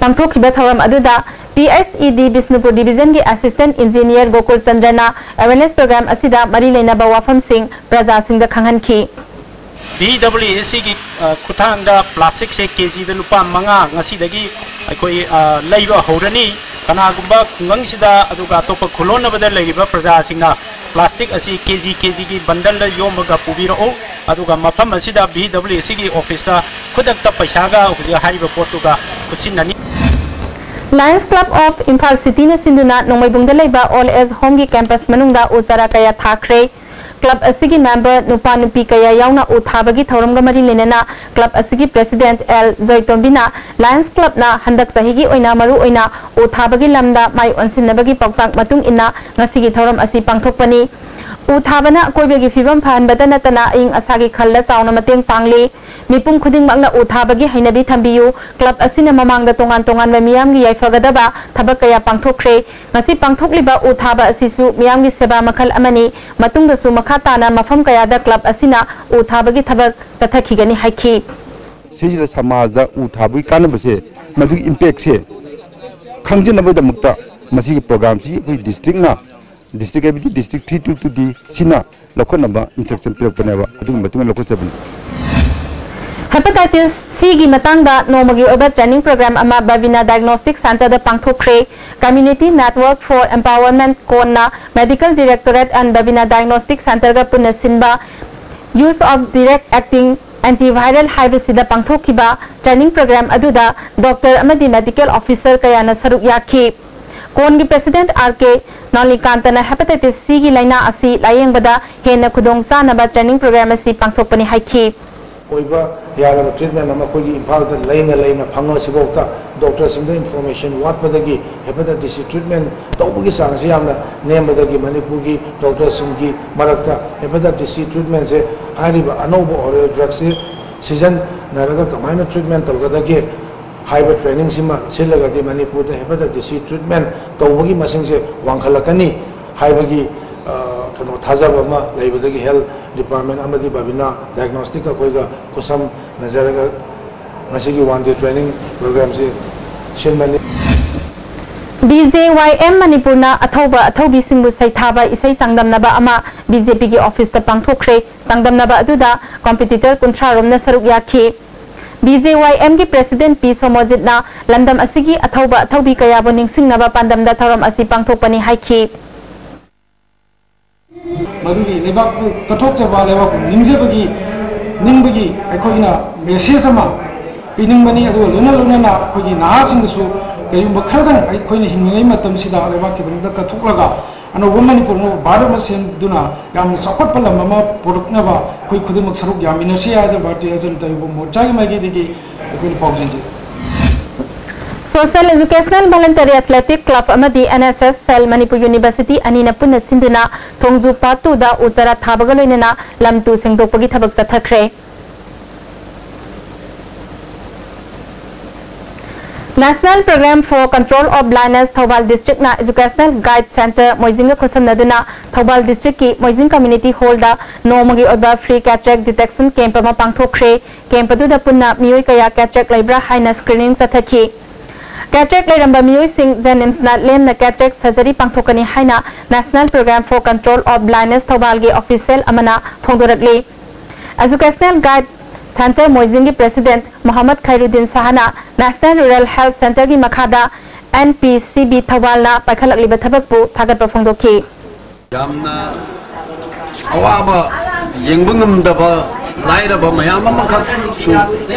ꯄꯥꯡꯊꯣꯛꯈꯤꯕ ꯊꯧꯔꯝ ꯑꯗꯨꯗ P H E D Bishnupur ꯗꯤꯕꯤꯖꯟꯒꯤ ꯑꯦꯁꯤꯁꯇꯦꯟꯠ ꯏꯟꯖꯤꯅꯤꯌꯔ ꯒꯣꯀꯨꯜ ꯆꯟꯗ꯭ꯔꯅ awareness program ꯑꯁꯤꯗ ꯃꯔꯤ ꯂꯩꯅꯕ ꯋꯥꯐꯝꯁꯤꯡ ꯄ꯭ꯔꯖꯥꯁꯤꯡꯗ ꯈꯪꯍꯟꯈꯤ꯫ ꯚꯤ ꯗꯕ꯭ꯂꯤꯎ ꯑꯦꯁ ꯁꯤꯒꯤ, ꯑ, ꯈꯨꯠꯊꯥꯡꯗ ꯄ꯭ꯂꯥꯁꯇꯤꯛꯁꯦ ꯀꯦꯖꯤꯗ ꯂꯨꯄꯥ ꯃꯉꯥ ꯉꯁꯤꯗꯒꯤ ꯑꯩꯈꯣꯏ, ꯑ, ꯂꯩꯕ ꯍꯧꯔꯅꯤ꯫ ꯀꯅꯥꯒꯨꯝꯕ ꯈꯨꯡꯒꯪꯁꯤꯗ ꯑꯗꯨꯒ ꯑꯇꯣꯞꯄ ꯈꯨꯜꯂꯣꯟꯅꯕꯗ ꯂꯩꯔꯤꯕ ꯄ꯭ꯔꯖꯥꯁꯤꯡꯅ ꯄ꯭ꯂꯥꯁꯇꯤꯛ ꯑꯁꯤ ꯀꯦꯖꯤ ꯀꯦꯖꯤꯒꯤ ꯕꯟꯗꯜꯗ ꯌꯣꯝꯃꯒ ꯄꯨꯕꯤꯔꯛꯎ, ꯑꯗꯨꯒ ꯃꯐꯝ ꯑꯁꯤꯗ ꯚꯤ ꯗꯕ꯭ꯂꯤꯎ ꯑꯦꯁ ꯁꯤꯒꯤ ꯑꯣꯐꯤꯁꯇ ꯈꯨꯗꯛꯇ ꯄꯩꯁꯥꯒ ꯍꯧꯖꯤꯛ ꯍꯥꯏꯔꯤꯕ ꯄꯣꯠꯇꯨꯒ ꯈꯨꯠꯁꯤꯟꯅꯅꯤ꯫ Lions Club of Imphal Cityꯅ ꯁꯤꯟꯗꯨꯅ ꯅꯣꯡꯃꯩꯕꯨꯡꯗ ꯂꯩꯕ Old Age Homeꯒꯤ campus ꯃꯅꯨꯡꯗ ꯎ ꯆꯥꯔꯥ ꯀꯌꯥ ꯊꯥꯈ꯭ꯔꯦ꯫ Club ꯑꯁꯤꯒꯤ member ꯅꯨꯄꯥ ꯅꯨꯄꯤ ꯀꯌꯥ ꯌꯥꯎꯅ ꯎ ꯊꯥꯕꯒꯤ ꯊꯧꯔꯝꯒ ꯃꯔꯤ ꯂꯩꯅꯅ club ꯑꯁꯤꯒꯤ president ꯑꯦꯜ ꯖꯣꯏꯇꯣꯝꯕꯤꯅ Lions Clubꯅ ꯍꯟꯗꯛ ꯆꯍꯤꯒꯤ ꯑꯣꯏꯅ ꯃꯔꯨ ꯑꯣꯏꯅ ꯎ ꯊꯥꯕꯒꯤ ꯂꯝꯗ ꯃꯥꯏ ꯑꯣꯟꯁꯤꯟꯅꯕꯒꯤ ꯄꯥꯎꯇꯥꯛ ꯃꯇꯨꯡ ꯏꯟꯅ ꯉꯁꯤꯒꯤ ꯊꯧꯔꯝ ꯑꯁꯤ ꯄꯥꯡꯊꯣꯛꯄꯅꯤ꯫ ꯎ ꯊꯥꯕꯅ ꯑꯀꯣꯏꯕꯒꯤ ꯐꯤꯕꯝ ꯐꯍꯟꯕꯇ ꯅꯠꯇꯅ ꯑꯏꯪ ꯑꯁꯥꯒꯤ ꯈꯜꯗ ꯆꯥꯎꯅ ꯃꯇꯦꯡ ꯄꯥꯡꯂꯤ꯫ ꯃꯤꯄꯨꯝ ꯈꯨꯗꯤꯡꯃꯛꯅ ꯎ ꯊꯥꯕꯒꯤ ꯍꯩꯅꯕꯤ ꯊꯝꯕꯤꯌꯨ꯫ Club ꯑꯁꯤꯅ ꯃꯃꯥꯡꯗ ꯇꯣꯉꯥꯟ ꯇꯣꯉꯥꯟꯕ ꯃꯤꯌꯥꯝꯒꯤ ꯌꯥꯏꯐꯒꯗꯕ ꯊꯕꯛ ꯀꯌꯥ ꯄꯥꯡꯊꯣꯛꯈ꯭ꯔꯦ꯫ ꯉꯁꯤ ꯄꯥꯡꯊꯣꯛꯂꯤꯕ ꯎ ꯊꯥꯕ ꯑꯁꯤꯁꯨ ꯃꯤꯌꯥꯝꯒꯤ ꯁꯦꯕꯥ ꯃꯈꯜ ꯑꯃꯅꯤ꯫ ꯃꯇꯨꯡꯗꯁꯨ ꯃꯈꯥ ꯇꯥꯅ ꯃꯐꯝ ꯀꯌꯥꯗ club ꯑꯁꯤꯅ ꯎ ꯊꯥꯕꯒꯤ ꯊꯕꯛ ꯆꯠꯊꯈꯤꯒꯅꯤ ꯍꯥꯏꯈꯤ꯫ ꯁꯤꯁꯤꯗ ꯁꯃꯥꯖꯗ ꯎ ꯊꯥꯕꯒꯤ ꯀꯥꯟꯅꯕꯁꯦ, ꯃꯗꯨꯒꯤ impactꯁꯦ ꯈꯪꯖꯅꯕꯒꯤꯗꯃꯛꯇ ꯃꯁꯤꯒꯤ ꯄ꯭ꯔꯣꯒ꯭ꯔꯥꯝꯁꯤ ꯑꯩꯈꯣꯏ ꯗꯤꯁꯇ꯭ꯔꯤꯛꯅ, ꯗꯤꯁꯇ꯭ꯔꯤꯛ ꯍꯥꯏꯕꯗꯤ district three two to the ꯁꯤꯅ ꯂꯧꯈꯠꯅꯕ ꯏꯟꯁꯇ꯭ꯔꯛꯁꯟ ꯄꯤꯔꯛꯄꯅꯦꯕ, ꯑꯗꯨꯒꯤ ꯃꯇꯨꯡ ꯏꯟꯅ ꯂꯧꯈꯠꯆꯕꯅꯤ꯫ Hepatitis C ꯒꯤ ꯃꯇꯥꯡꯗ ꯅꯣꯡꯃꯒꯤ ꯑꯣꯏꯕ training program ꯑꯃ Babina Diagnostic Centre the ꯄꯥꯡꯊꯣꯛꯈ꯭ꯔꯦ꯫ Community Network for Empowerment, ꯀꯣꯟꯅ Medical Directorate and Babina Diagnostic Centre ꯒ ꯄꯨꯟꯅ ꯁꯤꯟꯕ Use of Direct Acting Antiviral ꯍꯥꯏꯕꯁꯤꯗ ꯄꯥꯡꯊꯣꯛꯈꯤꯕ training program ꯑꯗꯨꯗ doctor ꯑꯃꯗꯤ medical officer ꯀꯌꯥꯅ ꯁꯔꯨꯛ ꯌꯥꯈꯤ꯫ ꯀꯣꯟꯒꯤ president R K ꯅꯣꯂꯤꯀꯥꯟꯇꯅ hepatitis C ꯒꯤ ꯂꯥꯏꯅꯥ ꯑꯁꯤ ꯂꯥꯌꯦꯡꯕꯗ ꯍꯦꯟꯅ ꯈꯨꯗꯣꯡ ꯆꯥꯅꯕ training program ꯑꯁꯤ ꯄꯥꯡꯊꯣꯛꯄꯅꯤ ꯍꯥꯏꯈꯤ꯫ ꯑꯣꯏꯕ ꯌꯥꯔꯕ treatment ꯑꯃ ꯑꯩꯈꯣꯏꯒꯤ ꯏꯝꯐꯥꯜꯗ ꯂꯩꯅ ꯂꯩꯅ ꯐꯪꯉꯁꯤꯐꯥꯎꯗ doctor ꯁꯤꯡꯗ information ꯋꯥꯠꯄꯗꯒꯤ hepatitis C treatment ꯇꯧꯕꯒꯤ ꯆꯥꯡꯁꯤ ꯌꯥꯝꯅ ꯅꯦꯝꯕꯗꯒꯤ ꯃꯅꯤꯄꯨꯔꯒꯤ doctor ꯁꯤꯡꯒꯤ ꯃꯔꯛꯇ hepatitis C treatment ꯁꯦ ꯍꯥꯏꯔꯤꯕ ꯑꯅꯧꯕ oral drug ꯁꯤ ꯁꯤꯖꯤꯟꯅꯔꯒ ꯀꯃꯥꯏꯅ treatment ꯇꯧꯒꯗꯒꯦ ꯍꯥꯏꯕ training ꯁꯤꯃ ꯁꯤꯜꯂꯒꯗꯤ ꯃꯅꯤꯄꯨꯔꯗ hepatitis C treatment ꯇꯧꯕꯒꯤ ꯃꯁꯤꯡꯁꯦ ꯋꯥꯡꯈꯠꯂꯛꯀꯅꯤ ꯍꯥꯏꯕꯒꯤ, ꯑ, ꯀꯩꯅꯣ, ꯊꯥꯖꯕ ꯑꯃ ꯂꯩꯕꯗꯒꯤ health department ꯑꯃꯗꯤ Babina Diagnostic ꯑꯩꯈꯣꯏꯒ ꯈꯨꯠꯁꯝꯅꯖꯔꯒ ꯉꯁꯤꯒꯤ one day training program ꯁꯤ ꯁꯤꯟꯕꯅꯤ꯫ B J Y M ꯃꯅꯤꯄꯨꯔꯅ ꯑꯊꯧꯕ ꯑꯊꯧꯕꯤꯁꯤꯡꯕꯨ ꯁꯩꯊꯥꯕ ꯏꯁꯩ ꯆꯥꯡꯗꯝꯅꯕ ꯑꯃ B J P ꯒꯤ office ꯇ ꯄꯥꯡꯊꯣꯛꯈ꯭ꯔꯦ꯫ ꯆꯥꯡꯗꯝꯅꯕ ꯑꯗꯨꯗ competitor ꯀꯨꯟꯊ꯭ꯔꯥ ꯔꯣꯝꯅ ꯁꯔꯨꯛ ꯌꯥꯈꯤ꯫ B J Y M ꯒꯤ president P ꯁꯣꯃꯣꯖꯤꯠꯅ ꯂꯝꯗꯝ ꯑꯁꯤꯒꯤ ꯑꯊꯧꯕ ꯑꯊꯧꯕꯤ ꯀꯌꯥꯕꯨ ꯅꯤꯡꯁꯤꯡꯅꯕ ꯄꯥꯟꯗꯝꯗ ꯊꯧꯔꯝ ꯑꯁꯤ ꯄꯥꯡꯊꯣꯛꯄꯅꯤ ꯍꯥꯏꯈꯤ꯫ ꯃꯗꯨꯒꯤ ꯂꯩꯕꯥꯛꯄꯨ ꯀꯠꯊꯣꯛꯆꯕ, ꯂꯩꯕꯥꯛꯄꯨ ꯅꯤꯡꯖꯕꯒꯤ, ꯅꯤꯡꯕꯒꯤ ꯑꯩꯈꯣꯏꯅ message ꯑꯃ ꯄꯤꯅꯤꯡꯕꯅꯤ꯫ ꯑꯗꯨꯒ ꯂꯣꯏꯅ ꯂꯣꯏꯅꯅ ꯑꯩꯈꯣꯏꯒꯤ ꯅꯍꯥꯁꯤꯡꯗꯁꯨ ꯀꯔꯤꯒꯨꯝꯕ ꯈꯔꯗꯪ ꯑꯩꯈꯣꯏꯅ ꯍꯤꯡꯂꯤꯉꯩ ꯃꯇꯝꯁꯤꯗ ꯂꯩꯕꯥꯛꯀꯤꯗꯃꯛꯇ ꯀꯠꯊꯣꯛꯂꯒ ꯑꯅꯧꯕ ꯃꯅꯤꯄꯨꯔ, ꯑꯅꯧꯕ ꯚꯥꯔꯠ ꯑꯃ ꯁꯦꯝꯗꯨꯅ ꯌꯥꯝꯅ ꯆꯥꯎꯈꯠꯄ ꯂꯝ ꯑꯃ ꯄꯨꯔꯛꯅꯕ ꯑꯩꯈꯣꯏ ꯈꯨꯗꯤꯡꯃꯛ ꯁꯔꯨꯛ ꯌꯥꯃꯤꯟꯅꯁꯤ ꯍꯥꯏꯗꯅ ꯚꯥꯔꯇꯤꯌ ꯖꯅꯇꯥ ꯌꯨꯕ ꯃꯣꯔꯆꯥꯒꯤ ꯃꯥꯏꯀꯩꯗꯒꯤ ꯑꯩꯈꯣꯏꯅ ꯄꯥꯎꯖꯦꯟꯖꯔꯤ꯫ Social Educational Voluntary Athletic Club ꯑꯃꯗꯤ N S S cell Manipur University ꯑꯅꯤꯅ ꯄꯨꯟꯅ ꯁꯤꯟꯗꯨꯅ ꯊꯣꯡꯖꯨ Part two ꯗ ꯎ ꯆꯥꯔꯥ ꯊꯥꯕꯒ ꯂꯣꯏꯅꯅ ꯂꯝ ꯇꯨ ꯁꯦꯡꯗꯣꯛꯄꯒꯤ ꯊꯕꯛ ꯆꯠꯊꯈ꯭ꯔꯦ꯫ National Program for Control of Blindness Thoubal district ꯅ Educational Guide Center ꯃꯣꯏꯖꯤꯡꯒ ꯈꯨꯠꯁꯝꯅꯗꯨꯅ Thoubal district ꯀꯤ ꯃꯣꯏꯖꯤꯡ Community Hall ꯗ ꯅꯣꯡꯃꯒꯤ ꯑꯣꯏꯕ free cataract detection camp ꯑꯃ ꯄꯥꯡꯊꯣꯛꯈ꯭ꯔꯦ꯫ Camp ꯑꯗꯨꯗ ꯄꯨꯟꯅ ꯃꯤꯑꯣꯏ ꯀꯌꯥ cataract ꯂꯩꯕ꯭ꯔꯥ ꯍꯥꯏꯅ screening ꯆꯠꯊꯈꯤ꯫ Cataract ꯂꯩꯔꯝꯕ ꯃꯤꯑꯣꯏꯁꯤꯡ JNIMSꯅ ꯂꯦꯝꯅ cataract surgery ꯄꯥꯡꯊꯣꯛꯀꯅꯤ ꯍꯥꯏꯅ National Program for Control of Blindness ꯊꯧꯕꯥꯜꯒꯤ official ꯑꯃꯅ ꯐꯣꯡꯗꯣꯔꯛꯂꯤ꯫ Educational Guide Center ꯃꯣꯏꯖꯤꯡꯒꯤ president Mohammad ꯈꯩꯔꯨꯗꯤꯟ ꯁꯍꯥꯅ National Rural Health Centreꯒꯤ ꯃꯈꯥꯗ NPCB ꯊꯧꯕꯥꯜꯅ ꯄꯥꯏꯈꯠꯂꯛꯂꯤꯕ ꯊꯕꯛꯄꯨ ꯊꯥꯒꯠꯄ ꯐꯣꯡꯗꯣꯛꯈꯤ꯫ ꯌꯥꯝꯅ ꯑꯋꯥꯕ, ꯌꯦꯡꯕ ꯉꯝꯗꯕ, ꯂꯥꯏꯔꯕ ꯃꯌꯥꯝ ꯑꯃꯈꯛꯁꯨ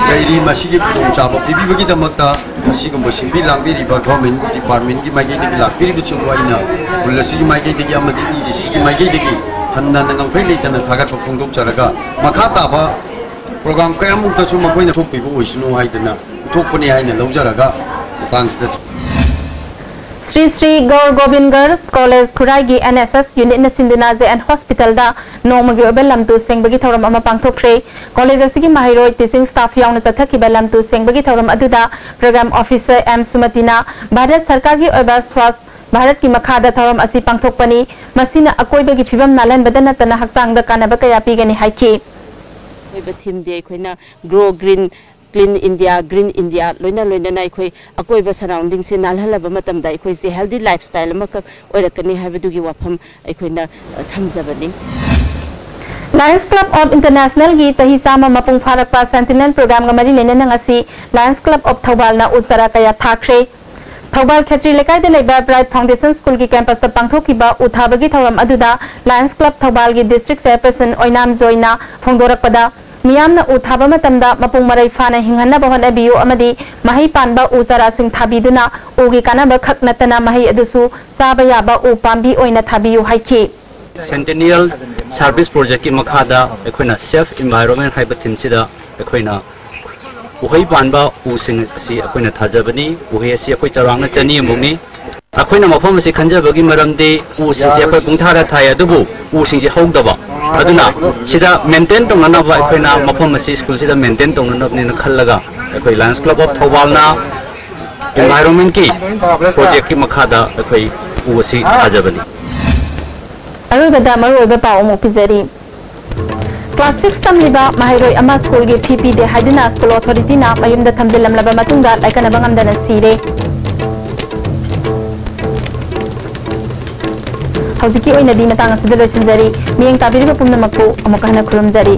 ꯂꯩꯔꯤ꯫ ꯃꯁꯤꯒꯤ ꯈꯨꯗꯣꯡꯆꯥꯕ ꯄꯤꯕꯤꯕꯒꯤꯗꯃꯛꯇ ꯃꯁꯤꯒꯨꯝꯕ ꯁꯤꯟꯕꯤ ꯂꯥꯡꯕꯤꯔꯤꯕ government departmentꯀꯤ ꯃꯥꯏꯀꯩꯗꯒꯤ ꯂꯥꯛꯄꯤꯔꯤꯕꯁꯤꯡꯕꯨ ꯑꯩꯅ ꯈꯨꯜ ꯑꯁꯤꯒꯤ ꯃꯥꯏꯀꯩꯗꯒꯤ ꯑꯃꯗꯤ EGCꯒꯤ ꯃꯥꯏꯀꯩꯗꯒꯤ ꯍꯟꯅ ꯉꯝꯈꯩ ꯂꯩꯇꯅ ꯊꯥꯒꯠꯄ ꯐꯣꯡꯗꯣꯛꯆꯔꯒ, ꯃꯈꯥ ꯇꯥꯕ program ꯀꯌꯥꯃꯨꯛꯇꯁꯨ ꯃꯈꯣꯏꯅ ꯊꯣꯛꯄꯤꯕ ꯑꯣꯏꯁꯅꯨ ꯍꯥꯏꯗꯅ ꯊꯣꯛꯄꯅꯤ ꯍꯥꯏꯅ ꯂꯧꯖꯔꯒ, ꯃꯇꯥꯡꯁꯤꯗ ꯁ꯭ꯔꯤ ꯁ꯭ꯔꯤ ꯒꯧꯔ ꯒꯣꯕꯤꯟ ꯒꯔꯜꯁ ꯀꯣꯂꯦꯖ ꯈꯨꯔꯥꯏꯒꯤ NSS unitꯅ ꯁꯤꯟꯗꯨꯅ JN hospitalꯗ ꯅꯣꯡꯃꯒꯤ ꯑꯣꯏꯕ ꯂꯝꯇꯨ ꯁꯦꯡꯕꯒꯤ ꯊꯧꯔꯝ ꯑꯃ ꯄꯥꯡꯊꯣꯛꯈ꯭ꯔꯦ꯫ ꯀꯣꯂꯦꯖ ꯑꯁꯤꯒꯤ ꯃꯍꯩꯔꯣꯏ, teaching staff ꯌꯥꯎꯅ ꯆꯠꯊꯈꯤꯕ ꯂꯝꯇꯨ ꯁꯦꯡꯕꯒꯤ ꯊꯧꯔꯝ ꯑꯗꯨꯗ program officer M ꯁꯨꯃꯇꯤꯅ ꯚꯥꯔꯠ ꯁꯔꯀꯥꯔꯒꯤ ꯑꯣꯏꯕ ꯁ꯭ꯋꯥꯁ ꯚꯥꯔꯠꯀꯤ ꯃꯈꯥꯗ ꯊꯧꯔꯝ ꯑꯁꯤ ꯄꯥꯡꯊꯣꯛꯄꯅꯤ, ꯃꯁꯤꯅ ꯑꯀꯣꯏꯕꯒꯤ ꯐꯤꯕꯝ ꯅꯥꯜꯍꯟꯕꯗ ꯅꯠꯇꯅ ꯍꯛꯆꯥꯡꯗ ꯀꯥꯟꯅꯕ ꯀꯌꯥ ꯄꯤꯒꯅꯤ ꯍꯥꯏꯈꯤ꯫ ꯑꯣꯏꯕ themeꯗꯤ ꯑꯩꯈꯣꯏꯅ Grow Green, Clean India, Green India ꯂꯣꯏꯅ ꯂꯣꯏꯅꯅ ꯑꯩꯈꯣꯏ ꯑꯀꯣꯏꯕ surroundingꯁꯦ ꯅꯥꯜꯍꯜꯂꯕ ꯃꯇꯝꯗ ꯑꯩꯈꯣꯏꯁꯦ healthy lifestyle ꯑꯃꯈꯛ ꯑꯣꯏꯔꯛꯀꯅꯤ ꯍꯥꯏꯕꯗꯨꯒꯤ ꯋꯥꯐꯝ ꯑꯩꯈꯣꯏꯅ, ꯑ, ꯊꯝꯖꯕꯅꯤ꯫ Lions Club of Internationalꯒꯤ ꯆꯍꯤ ꯆꯥꯝꯃ ꯃꯄꯨꯡ ꯐꯥꯔꯛꯄ Centennial Programꯒ ꯃꯔꯤ ꯂꯩꯅꯅ ꯉꯁꯤ Lions Club of ꯊꯧꯕꯥꯜꯅ ꯎ ꯆꯥꯔꯥ ꯀꯌꯥ ꯊꯥꯈ꯭ꯔꯦ꯫ ꯊꯧꯕꯥꯜ ꯈꯦꯇ꯭ꯔꯤ ꯂꯩꯀꯥꯏꯗ ꯂꯩꯕ Bright Foundation Schoolꯒꯤ campusꯇ ꯄꯥꯡꯊꯣꯛꯈꯤꯕ ꯎ ꯊꯥꯕꯒꯤ ꯊꯧꯔꯝ ꯑꯗꯨꯗ Lions Club ꯊꯧꯕꯥꯜꯒꯤ district chairperson ꯑꯣꯏꯅꯥꯝ ꯖꯣꯏꯅ ꯐꯣꯡꯗꯣꯔꯛꯄꯗ, ꯃꯤꯌꯥꯝꯅ ꯎ ꯊꯥꯕ ꯃꯇꯝꯗ ꯃꯄꯨꯡ ꯃꯔꯩ ꯐꯥꯅ ꯍꯤꯡꯍꯟꯅꯕ ꯍꯣꯠꯅꯕꯤꯌꯨ ꯑꯃꯗꯤ ꯃꯍꯩ ꯄꯥꯟꯕ ꯎ ꯆꯥꯔꯥꯁꯤꯡ ꯊꯥꯕꯤꯗꯨꯅ ꯎꯒꯤ ꯀꯥꯟꯅꯕ ꯈꯛ ꯅꯠꯇꯅ ꯃꯍꯩ ꯑꯗꯨꯁꯨ ꯆꯥꯕ ꯌꯥꯕ ꯎ ꯄꯥꯝꯕꯤ ꯑꯣꯏꯅ ꯊꯥꯕꯤꯌꯨ ꯍꯥꯏꯈꯤ꯫ Centennial Service Projectꯀꯤ ꯃꯈꯥꯗ ꯑꯩꯈꯣꯏꯅ Safe Environment ꯍꯥꯏꯕ themeꯁꯤꯗ ꯑꯩꯈꯣꯏꯅ ꯎꯍꯩ ꯄꯥꯟꯕ ꯎꯁꯤꯡ ꯑꯁꯤ ꯑꯩꯈꯣꯏꯅ ꯊꯥꯖꯕꯅꯤ꯫ ꯎꯍꯩ ꯑꯁꯤ ꯑꯩꯈꯣꯏ ꯆꯥꯎꯔꯥꯛꯅ ꯆꯅꯤ ꯑꯃꯨꯛꯅꯤ꯫ ꯑꯩꯈꯣꯏꯅ ꯃꯐꯝ ꯑꯁꯤ ꯈꯟꯖꯕꯒꯤ ꯃꯔꯝꯗꯤ ꯎꯁꯤꯡꯁꯦ ꯑꯩꯈꯣꯏ ꯄꯨꯡꯊꯥꯗ ꯊꯥꯏ, ꯑꯗꯨꯕꯨ ꯎꯁꯤꯡꯁꯦ ꯍꯧꯗꯕ꯫ ꯑꯗꯨꯅ ꯁꯤꯗ maintain ꯇꯧꯅꯅꯕ ꯑꯩꯈꯣꯏꯅ ꯃꯐꯝ ꯑꯁꯤ schoolꯁꯤꯗ maintain ꯇꯧꯅꯅꯕꯅꯦꯅ ꯈꯜꯂꯒ ꯑꯩꯈꯣꯏ Lions Club of ꯊꯧꯕꯥꯜꯅ environmentꯀꯤ projectꯀꯤ ꯃꯈꯥꯗ ꯑꯩꯈꯣꯏ ꯎ ꯑꯁꯤ ꯊꯥꯖꯕꯅꯤ꯫ ꯑꯔꯣꯏꯕꯗ ꯃꯔꯨꯑꯣꯏꯕ ꯄꯥꯎ ꯑꯃꯨꯛ ꯄꯤꯖꯔꯤ꯫ Class six ꯇꯝꯂꯤꯕ ꯃꯍꯩꯔꯣꯏ ꯑꯃ schoolꯒꯤ fee ꯄꯤꯗꯦ ꯍꯥꯏꯗꯨꯅ school authorityꯅ ꯃꯌꯨꯝꯗ ꯊꯝꯖꯤꯜꯂꯝꯂꯕ ꯃꯇꯨꯡꯗ ꯂꯥꯏꯀꯠꯅꯕ ꯉꯝꯗꯅ ꯁꯤꯔꯦ꯫ ꯍꯧꯖꯤꯛꯀꯤ ꯑꯣꯏꯅꯗꯤ ꯃꯇꯥꯡ ꯑꯁꯤꯗ ꯂꯣꯏꯁꯤꯟꯖꯔꯤ꯫ ꯃꯤꯠꯌꯦꯡ ꯇꯥꯕꯤꯔꯤꯕ ꯄꯨꯝꯅꯃꯛꯄꯨ ꯑꯃꯨꯛ ꯍꯟꯅ ꯈꯨꯔꯨꯝꯖꯔꯤ꯫